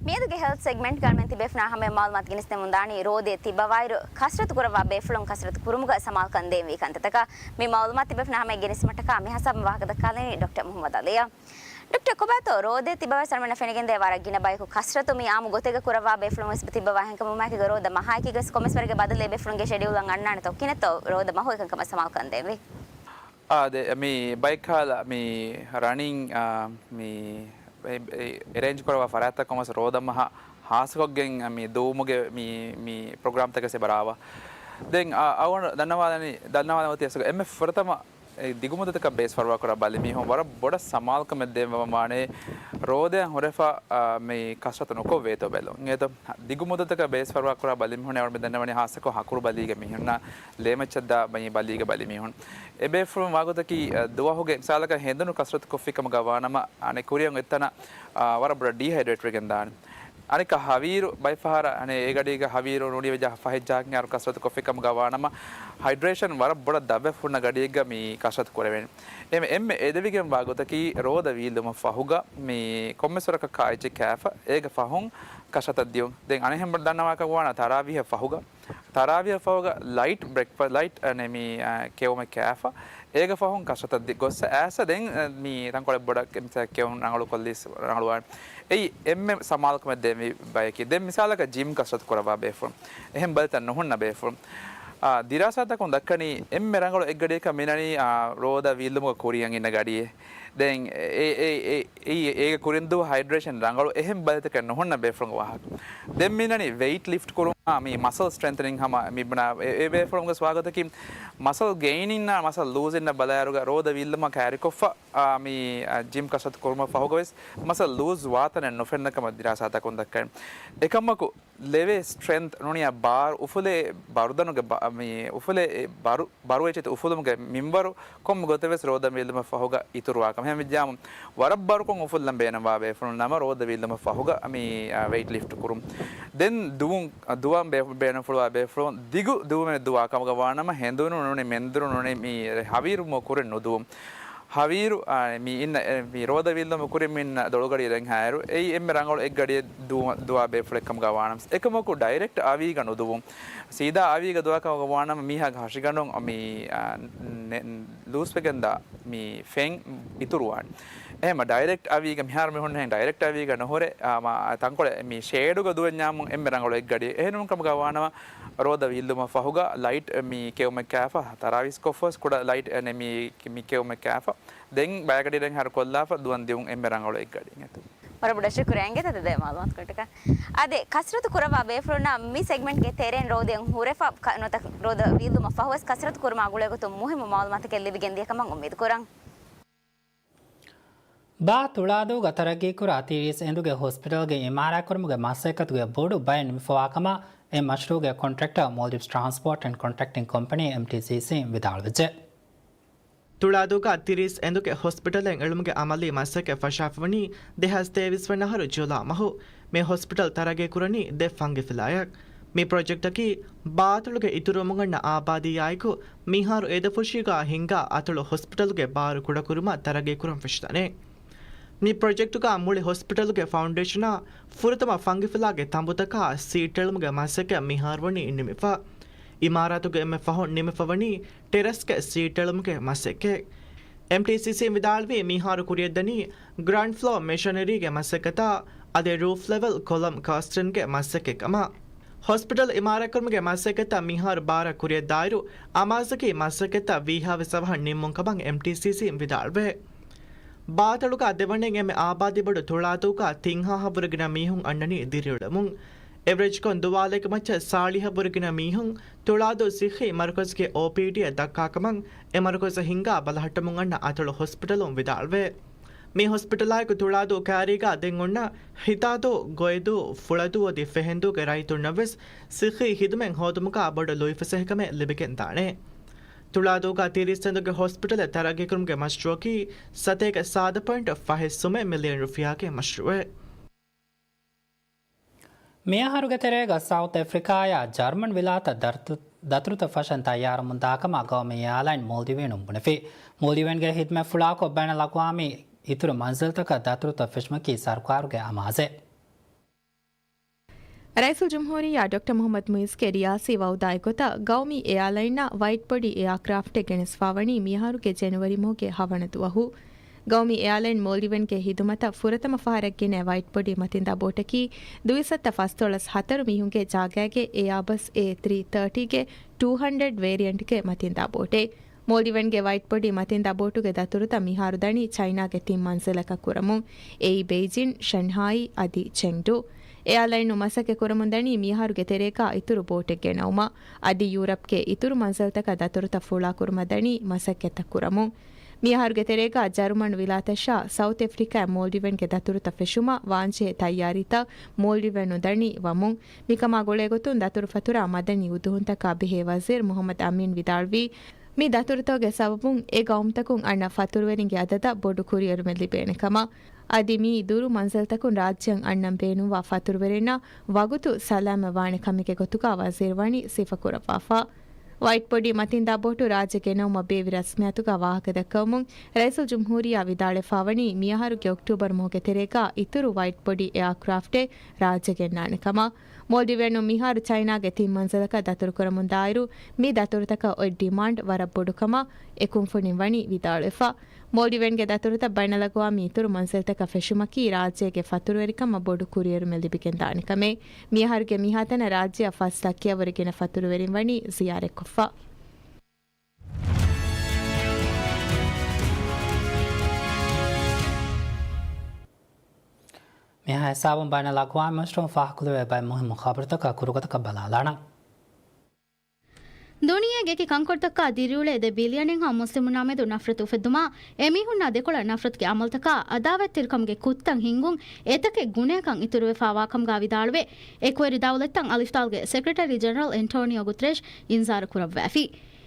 މިއަދުގެ ހެލްތް ސެގްމެންޓްގަ އަޅުމެން ތިބޭފުޅުންނާ ހަމަޔަށް މަޢުލޫމާތު ގެނެސްދެމުން ދާނީ ރޯދައެއް ތިއްބަވާއިރު ކަސްރަތު ކުރައްވާ ބޭފުޅުން ކަސްރަތު ކުރުމުގަ ސަމާލުކަން ދޭންވީ ކަންތައްތަކާ. މި މަޢުލޫމާތު ތިބޭފުޅުންނާ ހަމަޔަށް ގެނެސްދިނުމަށްޓަކާ މިހިސާބުން ވާހަކަ ދައްކާލަނީ ޑޮކްޓަރ މުޙައްމަދު ޢަލީއަށް. ޑޮކްޓަރ ކޮބާތޯ ރޯދައެއް ތިއްބަވާއިރު އަޅުމެންނަށް ފެނިގެންދޭ ވަރަށް ގިނަ ބަޔަކު ކަސްރަތު މި އާއްމު ގޮތެއްގަ ކުރައްވާ ބޭފުޅުން ވެސް ތިއްބަވާ ހެންކަމުން މާކީގަ ރޯދަ މަހާއެކީގަ ވެސް ކޮންމެސް ވަރެއްގެ ބަދަލެއް ބޭފުޅުންގެ ޝެޑިއުލަށް އަންނާނެތޯ ކިހިނެއްތޯ ރޯދަ މަހު އެކަންކަމަށް ސަމާލުކަން ދޭންވީ. އާ، ދެ، މި ބައެއްކަހަލަ މި ރަނިން، އާ، މި އެ، އެ، އެރޭންޖް ކުރައްވާ ފަރާތްތައް ކޮންމެސް ރޯދަ މަހަށް ހާއްސަކޮށްގެން މި ދުވުމުގެ މި، މި ޕްރޮގްރާމްތަކެއް އެބަރާވާ. ދެން އަ، އަޅުގަނޑު ދަންނަވާލަނީ، ދަންނަވާލަން އޮތީ އަސްލުގަ އެންމެ ފުރަތަމަ އެ ދިގުމުއްދަތަކަށް ބޭސް ފަރުވާ ކުރާ ބަލިމީހުން ވަރަށް ބޮޑަށް ސަމާލުކަމެއް ދޭން ވަމާނޭ، ރޯދައަށް ހުރެފަ، އާ، މި ކަސްރަތު ނުކޮށްވޭތޯ ބެލުން. އެހެންވީމަ ދިގުމުއްދަތަކަށް ބޭސް ފަރުވާ ކުރާ ބަލިމީހުން އަޅުގަނޑު ދަންނަވަނީ ހާއްސަކޮށް ހަކުރު ބަލީގެ މީހުންނާ ލޭމައްޗަށްދާ ބަލީގެ ބަލިމީހުން. އެބޭފުޅުން ވާގޮތަކީ، އަ، ދުވަހުގެ މިސާލަކަށް ހެނދުނު ކަސްރަތު ކޮށްފި ކަމުގަ ވާނަމަ، އަނެއް ކުރިއަށް އޮތްތަނަށް، އާ، ވަރަށް ބޮޑަށް ޑީހައިޑްރޭޓް ވެގެން ދާނެ. އަނެއްކާ ހަވީރު ބައެއް ފަހަރަށް، އަނެއް އެ ގަޑީގަ ހަވީރު ނޫނީ ވެއްޖާ ފަހެއް ޖަހަން އަހަރު ކަސްރަތު ކޮށްފި ކަމުގަ ވާނަމަ، ހައިޑްރޭޝަން ވަރަށް ބޮޑަށް ދަށްވެފަ ހުންނަ ގަޑިއެއްގަ މި ކަސްރަތު ކުރެވޭނެ. އެހެންވެ، އެންމެ އެދެވިގެން ވާ ގޮތަކީ ރޯދަ ވީއްލުމަށް ފަހުގަ މި ކޮންމެސް ވަރަކަށް ކާއެއްޗެއް ކާފަ، އޭގެ ފަހުން ކަސްރަތަށް ދިޔުން. ދެން އަނެއް ހަމަ ދަންނަވާކަށް ވާނަ ތަރާވީހަށް ފަހުގަ، ތަރާވީހަށް ފަހުގަ ލައިޓް ބްރެކްފަ، ލައިޓް، އަނެ، މި، އާ، ކެއުމެއް ކާފަ، އޭގެ ފަހުން ކަސްރަތަށް ދި، ގޮއްސަ އައިސް ދެން، އަ، މި ރަނގަޅު ބޮޑަށް މިސާލަކަށް ކެއުން ރަނގަޅު ކޮށްލީސް ރަނގަޅުވާނެ. އެއީ އެންމެ ސަމާލުކަމެއް ދޭންވީ ބަޔަކީ. ދެން މިސާލަކަށް ޖިމް ކަސްރަތު ކުރައްވާ ބޭފުޅުން، އެހެން ބަލިތައް ނުހުންނަ ބޭފުޅުން. އާ، ދިރާސާތަކުން ދައްކަނީ އެންމެ ރަނގަޅު އެއްގަޑިއަކަށް މިނަނީ، އާ، ރޯދަ ވީއްލުމުގަ ކުރިއަށް އިންނަ ގަޑިއެއް. ދެން އެ، އެ، އެ، އެ، އެ، އޭގެ ކުރިން ދުވަހު ހައިޑްރޭޝަން ރަނގަޅު އެހެން ބަލިތަކެއް ނުހުންނަ ބޭފުޅުންގެ ވާހަކަ. ދެން މިނަނީ ވެއިޓް ލިފްޓް ކުރުން. އާ، މި މަސަލް ސްޓްރެންތަނިން ހަމަ މި ބުނާ އެ، އެ ބޭފުޅުންގެ ސްވާގަތަކީ މަސަލް ގެއިނިންނާ މަސަލް ލޫޒިންނަށް ބަލާއިރުގަ ރޯދަ ވީއްލުމަށް ކައިރިކޮށްފަ، އާ، މި، އާ، ޖިމް ކަސްރަތު ކުރުމަށް ފަހުގަވެސް މަސަލް ލޫޒް ވާތަނެއް ނުފެންނަ ކަމަށް ދިރާސާތަކުން ދައްކައި. އެކަމަކު، ލެވޭ ސްޓްރެންތް ނޫނީ ބާރު އުފުލޭ ބަރުދަނުގެ ބަ-، މި އުފުލޭ އެ ބަރު، ބަރު އެއްޗެތި އުފުލުމުގެ މިންވަރު ކޮންމެ ގޮތެއް ވެސް ރޯދަ ވީއްލުމަށް ފަހުގަ އިތުރުވާކަމަށް. އެހެންވެއްޖާމު، ވަރަށް ބަރުކޮށް އުފުއްލަން ބޭނުންވާ ބޭފުޅުން ނަމަ ރޯދަ ވީއްލުމަށް ފަހުގަ މި، އާ، ވެއިޓް ލިފްޓް ކުރުން. ދެން ދުވުން، އާ، ދުވަން ބޭ-، ބޭނުންފުޅުވާ ބޭފުޅުން ދިގު ދުވުމެއް ދުވާ ކަމުގަ ވާނަމަ، ހެނދުނު ނޫނީ މެންދުރު ނޫނީ މި ހަވީރު މަ ކުރިން ނުދުވުން. ހަވީރު، އާ، މި އިންނަ، އެ، މި ރޯދަ ވީއްލުމަށް ކުރިން މި އިންނަ ދޮޅުގަޑި ރެންހާއިރު، އެއީ އެންމެ ރަނގަޅު އެއްގަޑިއެއް ދުވަ-، ދުވާ ބޭފުޅެއް ކަމުގަ ވާނަމަ. އެކަމަކު ޑައިރެކްޓް އަވީގަ ނުދުވުން. ސީދާ އަވީގަ ދުވާ ކަމުގަ ވާނަމަ މީހާގެ ހަށިގަނޑުން މި، އާ، ނެ-، ލޫސްވެގެންދާ މި ފެން އިތުރުވާނެ. އެހެމަ ޑައިރެކްޓް އަވީގަ މިހާރު މި ހުންނަހެން ޑައިރެކްޓް އަވީގަ ނުހުރެ، އާ، މާ، ތަންކޮޅެއް މި ޝޭޑުގަ ދުވެންޏާމު އެންމެ ރަނގަޅު އެއްގަޑިއެއް. އެހެން ކަމުގަ ވާނަމަ ރޯދަ ވީއްލުމަށް ފަހުގަ ލައިޓް މި ކެއުމެއް ކާފަ، ތަރާވީސް ކޮށްފަސް ކުޑަ ލައިޓް އެނެ މި، މި ކެއުމެއް ކާފަ. ދެން ބަޔަކަޑި ރެންހާރު ކޮށްލާފަ ދުވަން ދިއުން އެންމެ ރަނގަޅު އެއްގަޑިއެއް އެތަ. ވަރަށް ބޮޑަށް ޝުކުރިއްޔާ އިނގޭތަ ދެ މައުލޫމާތުކޮށްޓަކަ. އާދެ، ކަސްރަތު ކުރައްވާ ބޭފުޅުންނަށް މި ސެގްމެންޓްގެ ތެރެއިން ރޯދައިން ހުރެފަ ކަ-، ނުވަތަ ރޯދަ ވީއްލުމަށް ފަހުވެސް ކަސްރަތު ކުރުމާ ގުޅޭގޮތުން މުހިއްމު މައުލޫމާތުކެއް ލިބިގެން ދިޔަ ކަމަށް އުއްމީދު ކުރަން. ބާ ތުޅާދޫގަ ތަރައްގީކުރާ ތިރީސް އެނދުގެ ހޮސްޕިޓަލްގެ އިމާރާތްކުރުމުގެ މަސައްކަތުގެ ބޮޑު ބައެއް ނިމިފަވާކަމަށް އެ މަޝްރޫޢުގެ ކޮންޓްރެކްޓަރ މޯލްޑިވްސް ޓްރާންސްޕޯޓް އެންޑް ކޮންޓްރެކްޓިން ކޮމްޕަނީ، އެމްޓީސީސީ، ވިދާޅުވެއްޖެ. ތުޅާދޫގަ ތިރީސް އެނދުގެ ހޮސްޕިޓަލެއް އެޅުމުގެ އަމަލީ މަސައްކަތް ފަށާފަވަނީ ދެހާސް ތޭވީސް ވަނަ އަހަރު ޖުލާ މަހު. މި ހޮސްޕިޓަލް ތަރައްގީކުރަނީ ދެ ފަންގިފިލާއަށް. މި ޕްރޮޖެކްޓަކީ ބާތުޅުގެ އިތުރުވުމުން އަންނަ އާބާދީއާއެކު މިހާރު އޭދަފުށީގާ ހިންގާ އަތޮޅު ހޮސްޕިޓަލުގެ ބާރު ކުޑަކުރުމަށް ތަރައްގީކުރަން ފެށިދާނެ. މި ޕްރޮޖެކްޓުގަ މުޅި ހޮސްޕިޓަލުގެ ފައުންޑޭޝަނާ ފުރަތަމަ ފަންގިފިލާގެ ތަނބުތަކާ ސީޓް އެޅުމުގެ މަސައްކަތް މިހާރު ވަނީ ނިމިފަ. އިމާރާތުގެ އެންމެ ފަހުން ނިމިފަވަނީ ޓެރަސްގެ ސީޓް އެޅުމުގެ މަސައްކަތް. އެމްޓީސީސީން ވިދާޅުވީ މިހާރު ކުރިޔަށްދަނީ ގްރައުންޑް ފްލޯ މެޝަނަރީގެ މަސައްކަތާ އަދި ރޫފް ލެވެލް ކޮލަމް ކާސްޓިންގެ މަސައްކަތް ކަމަށް. ހޮސްޕިޓަލް އިމާރާތްކުރުމުގެ މަސައްކަތަށް މިހާރު ބާރަށް ކުރިޔަށްދާއިރު، އަމާޒަކީ މަސައްކަތަށް ވީހާވެސް އަވަހަށް ނިންމުން ކަމަށް އެމްޓީސީސީން ވިދާޅުވޭ. ބާތަޅުގަ ދެވަނައިން އެންމެ އާބާދީ ބޮޑު ތުޅާދޫގަ ތިން ހާހަށްވުރެ ގިނަ މީހުން އަންނަނީ ދިރިއުޅެމުން. އެވްރެޖްކޮށް ދުވާލެއްގެ މައްޗަށް ސާޅީހަށްވުރެ ގިނަ މީހުން ތުޅާދޫ ސިއްހީ މަރުކަޒުގެ އޯޕީޑީއަށް ދައްކާކަމަށް އެ މަރުކަޒަށް ހިންގާ ބަލަހައްޓަމުން އަންނަ އަތޮޅު ހޮސްޕިޓަލުން ވިދާޅުވޭ. މި ހޮސްޕިޓަލާއެކު ތުޅާދޫ ކައިރީގަ ދެން އޮންނަ ހިތާދޫ، ގޮއިދޫ، ފުޅަދޫ އަދި ފެހެންދޫގެ ރައްޔިތުންނަށްވެސް ސިއްހީ ހިދުމަތް ހޯދުމުގަ ބޮޑު ލުއިފަސޭހަކަމެއް ލިބިގެންދާނެ. ތުޅާދޫގަ ތިރީސް އެނދުގެ ހޮސްޕިޓަލެއް ތަރައްގީކުރުމުގެ މަޝްރޫއަކީ ސަތޭކަ ސާދަ ޕޮއިންޓު ފަހެއް ސުމެއް މިލިއަން ރުފިޔާގެ މަޝްރޫއެއް. މިއަހަރުގެ ތެރޭގަ ސައުތް އެފްރިކާއާ ޖަރްމަން ވިލާތަށް ދަތުރު-، ދަތުރުތައް ފަށަން ތައްޔާރުވަމުންދާކަމަށް ގައުމީ އެއާލައިން މޯލްޑިވިއަނުން ބުނެފި. މޯލްޑިވިއަންގެ ހިދުމަތް ފުޅާކޮށް ބައިނަލްއަގްވާމީ އިތުރު މަންޒިލްތަކަށް ދަތުރުތައް ފެށުމަކީ ސަރުކާރުގެ އަމާޒެއް. ރައީސުލްޖުމްހޫރިއްޔާ ޑޮކްޓަރ މުޙައްމަދު މުއިއްޒުގެ ރިޔާސީ ވައުދާއި ގޮތަށް، ގައުމީ އެއާލައިންއަށް ވައިޓް ބޮޑީ އެއާކްރާފްޓެއް ގެނެސްފާވަނީ މިއަހަރުގެ ޖެނުއަރީ މަހުގެ ހަވަނަ ދުވަހު. ގައުމީ އެއާލައިން މޯލްޑިވަންގެ ހިދުމަތަށް ފުރަތަމަ ފަހަރަށް ގެނައި ވައިޓް ބޮޑީ މަތިންދާ ބޯޓަކީ، ދުއިސައްތަ ފަސްދޮޅަސް ހަތަރު މީހުންގެ ޖާގައިގެ އެއާބަސް އޭ ތްރީ ތާޓީގެ ޓޫ ހަންޑްރެޑް ވޭރިއަންޓްގެ މަތިންދާ ބޯޓެއް. މޯލްޑިވަންގެ ވައިޓް ބޮޑީ މަތިންދާ ބޯޓުގެ ދަތުރުތައް މިހާރު ދަނީ ޗައިނާގެ ތިން މަންޒިލަކަށް ކުރަމުން. އެއީ ބެއިޖިން، ޝަންހާއީ އަދި ޗެންޑޫ. އެއާލައިނުން މަސައްކަތް ކުރަމުން ދަނީ މިއަހަރުގެ ތެރޭގަ އިތުރު ބޯޓެއް ގެނައުމަށް. އަދި ޔޫރަޕްގެ އިތުރު މަންޒިލްތަކަށް ދަތުރުތައް ފުޅާކުރުމަށް ދަނީ މަސައްކަތްތައް ކުރަމުން. މިއަހަރުގެ ތެރޭގަ ޖަރުމަން ވިލާތަށާ ސައުތް އެފްރިކާއަށް މޯލްޑިވަންގެ ދަތުރުތައް ފެށުމަށް ވާންޖެހޭ ތައްޔާރީތައް މޯލްޑިވަން ނުދަނީ ވަމުން. މިކަމާ ގުޅޭގޮތުން ދަތުރުފަތުރާ މަދަނީ އުދުހުންތަކާ ބެހޭ ވަޒީރު މުޙައްމަދު އަމީން ވިދާޅުވީ، މި ދަތުރުތަކުގެ ސަބަބުން އެ ގައުމުތަކުން އަންނަ ފަތުރުވެރިންގެ އަދަދަށް ބޮޑު ކުރިއެރުމެއް ލިބޭނެ ކަމަށް. އަދި މި ދުރު މަންޒިލްތަކުން ރާއްޖެއަށް އަންނަން ބޭނުންވާ ފަތުރުވެރިންނަށް ވަގުތު ސަލާމަތް ވާނެ ކަމެއްގެ ގޮތުގަ ވަޒީރު ވަނީ ސިފަކުރައްވާފަ. ވައިޓް ބޮޑީ މަތިންދާ ބޯޓު ރާއްޖެ ގެނައުމަށް ބޭއްވި ރަސްމިއްޔާތުގަ ވާހަކަ ދައްކަވަމުން، ރައީސުލްޖުމްހޫރިއްޔާ ވިދާޅުވެފާވަނީ، މިއަހަރުގެ އޮކްޓޫބަރު މަހުގެ ތެރޭގަ އިތުރު ވައިޓް ބޮޑީ އެއާކްރާފްޓެއް ރާއްޖެ ގެންނާނެ ކަމަށް. މޯލްޑިވިއަނުން މިހާރު ޗައިނާގެ ތިން މަންޒިލަކަށް ދަތުރުކުރަމުންދާއިރު، މި ދަތުރުތަކަށް އޮތް ޑިމާންޑް ވަރަށް ބޮޑު ކަމަށް އެ ކުންފުނިން ވަނީ ވިދާޅުވެފަ. މޯލްޑިވެންގެ ދަތުރުތައް ބައިނަލްއަގްވާމީ އިތުރު މަންޒިލްތަކަށް ފެށުމަކީ ރާއްޖޭގެ ފަތުރުވެރިކަމަށް ބޮޑު ކުރިއެރުމެއް ލިބިގެންދާނެ ކަމެއް. މިއަހަރުގެ މިހާތަނަށް ރާއްޖެއަށް ފަސް ލައްކައަށްވުރެ ގިނަ ފަތުރުވެރިން ވަނީ ޒިޔާރަތްކޮށްފަ. މިހާ ހިސާބުން ބައިނަލްއަޤްވާމީ މުޖްތަމަޢުން ފާހަގަކުރެވޭ ބައެއް މުހިއްމު ޚަބަރުތަކާ ކުރުގަތަކަށް ބަލާލާނަން. ދުނިޔޭގެ އެކި ކަންކޮޅުތަކާ ދިރިއުޅޭ ދެ ބިލިއަނެއްހާ މުސްލިމުންނާ މެދު ނަފްރަތު އުފެއްދުމާ، އެމީހުންނާ ދެކޮޅަށް ނަފްރަތުގެ އަމަލުތަކާ އަދާވަތްތެރިކަމުގެ ކުށްތައް ހިންގުން އެތަކެއް ގުނަޔަކަށް އިތުރުވެފާވާކަމުގާ ވިދާޅުވެ، އެކުވެރި ދައުލަތްތައް އަލިފްތާލްގެ ސެކްރެޓަރީ ޖެނެރަލް އެންޓޯނިއޯ ގުތެރެޝް އިންޒާރު ކުރައްވައިފި.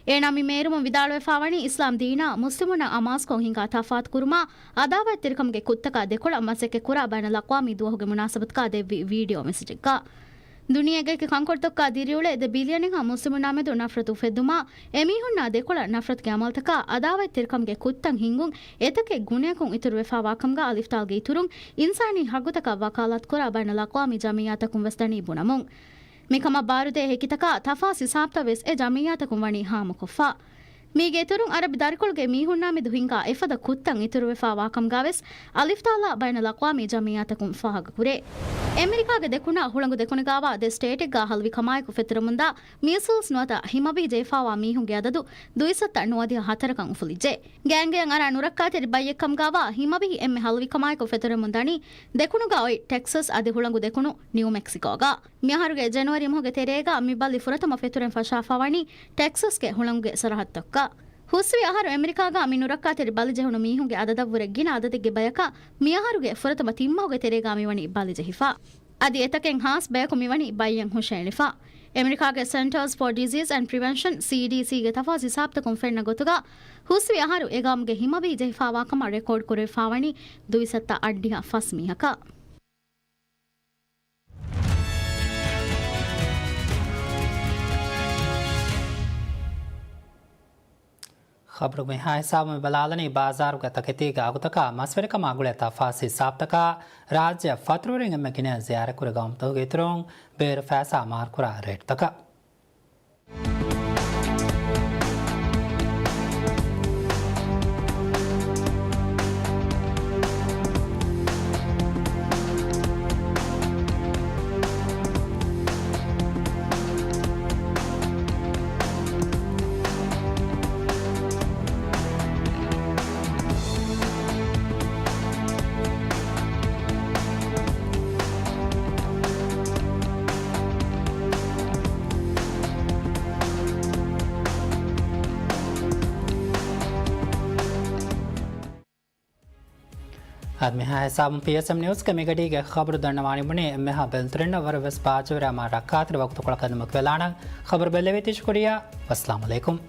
އޭނާ މި މޭރުމުން ވިދާޅުވެފާވަނީ، އިސްލާމް ދީނާ މުސްލިމުންނަށް އަމާޒުކޮށް ހިނގާ ތަފާތު ކުރުމާ، އަދާވަތްތެރިކަމުގެ ކުށްތަކާ ދެކޮޅަށް މަސައްކަތް ކުރާ ބައިނަލްއަޤްވާމީ ދުވަހުގެ މުނާސަބަތުގާ ދެއްވި ވީޑިއޯ މެސެޖެއްގަ. ދުނިޔޭގެ އެކި ކަންކޮޅުތަކާ ދިރިއުޅޭ ދެ ބިލިއަނެއްހާ މުސްލިމުންނާ މެދު ނަފްރަތު އުފެއްދުމާ، އެމީހުންނާ ދެކޮޅަށް ނަފްރަތުގެ އަމަލުތަކާ އަދާވަތްތެރިކަމުގެ ކުށްތައް ހިންގުން އެތަކެއް ގުނަޔަކުން އިތުރުވެފާވާކަމުގާ އަލިފްތާލްގެ އިތުރުން އިންސާނީ ހައްގުތަކަށް ވަކާލާތުކުރާ ބައިނަލްއަޤްވާމީ ޖަމިއްޔާތަކުން ވެސް ދަނީ ބުނަމުން. މިކަމަށް ބާރުދޭ ހެކިތަކާ ތަފާސް ހިސާބުތައް ވެސް އެ ޖަމިއްޔާތަކުން ވަނީ ހާމަކޮށްފަ. މީގެ އިތުރުން އަރަބި ދަރިކޮޅުގެ މީހުންނާ މެދު ހިނގާ އެފަދަ ކުށްތައް އިތުރުވެފާވާކަމުގާ ވެސް އަލިފްތާލާ ބައިނަލްއަޤްވާމީ ޖަމިއްޔާތަކުން ފާހަގަކުރޭ. އެމެރިކާގެ ދެކުނާ ހުޅަނގު ދެކުނުގާވާ ދެ ސްޓޭޓެއްގާ ހަލުވި ކަމާއެކު ފެތުރެމުންދާ މީސަލްސް ނުވަތަ ހިމަބިހި ޖެހިފާވާ މީހުންގެ އަދަދު ދުއިސައްތަ ނުވަދިހަ ހަތަރަކަށް އުފުލިއްޖެ. ގޭންގެއަށް އަރާ ނުރައްކާތެރި ބައްޔެއްކަމުގާވާ ހިމަބިހި އެންމެ ހަލުވިކަމާއެކު ފެތުރެމުން ދަނީ ދެކުނުގާ އޮތް ޓެކްސަސް އަދި ހުޅަނގު ދެކުނު ނިއުމެކްސިކޯގަ. މިއަހަރުގެ ޖެނުއަރީ މަހުގެ ތެރޭގަ މި ބަލި ފުރަތަމަ ފެތުރެން ފަށާފާވަނީ ޓެކްސަސްގެ ހުޅަނގުގެ ސަރަހައްދުތަކަށް. ހުސްވި އަހަރު އެމެރިކާގަ މި ނުރައްކާތެރި ބަލި ޖެހުނު މީހުންގެ އަދަދަށްވުރެ ގިނަ އަދަދެއްގެ ބަޔަކަށް މިއަހަރުގެ ފުރަތަމަ ތިން މަހުގެ ތެރޭގަ މިވަނީ ބަލި ޖެހިފަ. އަދި އެތަކެއް ހާސް ބަޔަކު މިވަނީ ބައްޔެއް ހުށައެޅިފަ. އެމެރިކާގެ ސެންޓާސް ފޯ ޑިޒީސް އެންޑް ޕްރިވެންޝަން، ސީޑީސީގެ ތަފާސް ހިސާބުތަކުން ފެންނަ ގޮތުގަ، ހުސްވި އަހަރު އެ ގައުމުގެ ހިމަބިހި ޖެހިފާވާ ކަމަށް ރެކޯޑް ކުރެވިފާވަނީ ދުއިސައްތަ އަށްޑިހަ ފަސް މީހަކަށް. ޚަބަރު މިހާ ހިސާބުން ބަލާލަނީ، ބާޒާރުގެ ތަކެތީގެ އަގުތަކާ މަސްވެރިކަމާ ގުޅޭ ތަފާސް ހިސާބުތަކާ ރާއްޖެ ފަތުރުވެރިން އެންމެ ގިނަ ޒިޔާރަތްކުރި ގައުމުތަކުގެ އިތުރުން ބޭރު ފައިސާ މާރުކުރާ ރޭޓްތަކަށް. އަދި މިހާ ހިސާބުން ޕީއެސްއެމް ނިއުސްގެ މިގަޑީގެ ޚަބަރު ދަންނަވާނީ ބުނީ. އެންމެހާ ބެލުންތެރިންނަށް ވަރަށް ވެސް ބާއްޖަވެރި މާ ރައްކާތެރި ވަގުތުކޮޅަކަށް އެދުމަކު ވެލާނަން. ޚަބަރު ބެއްލެވީތީ ޝުކުރިއްޔާ. ވައްސަލާމު ޢަލައިކުމް.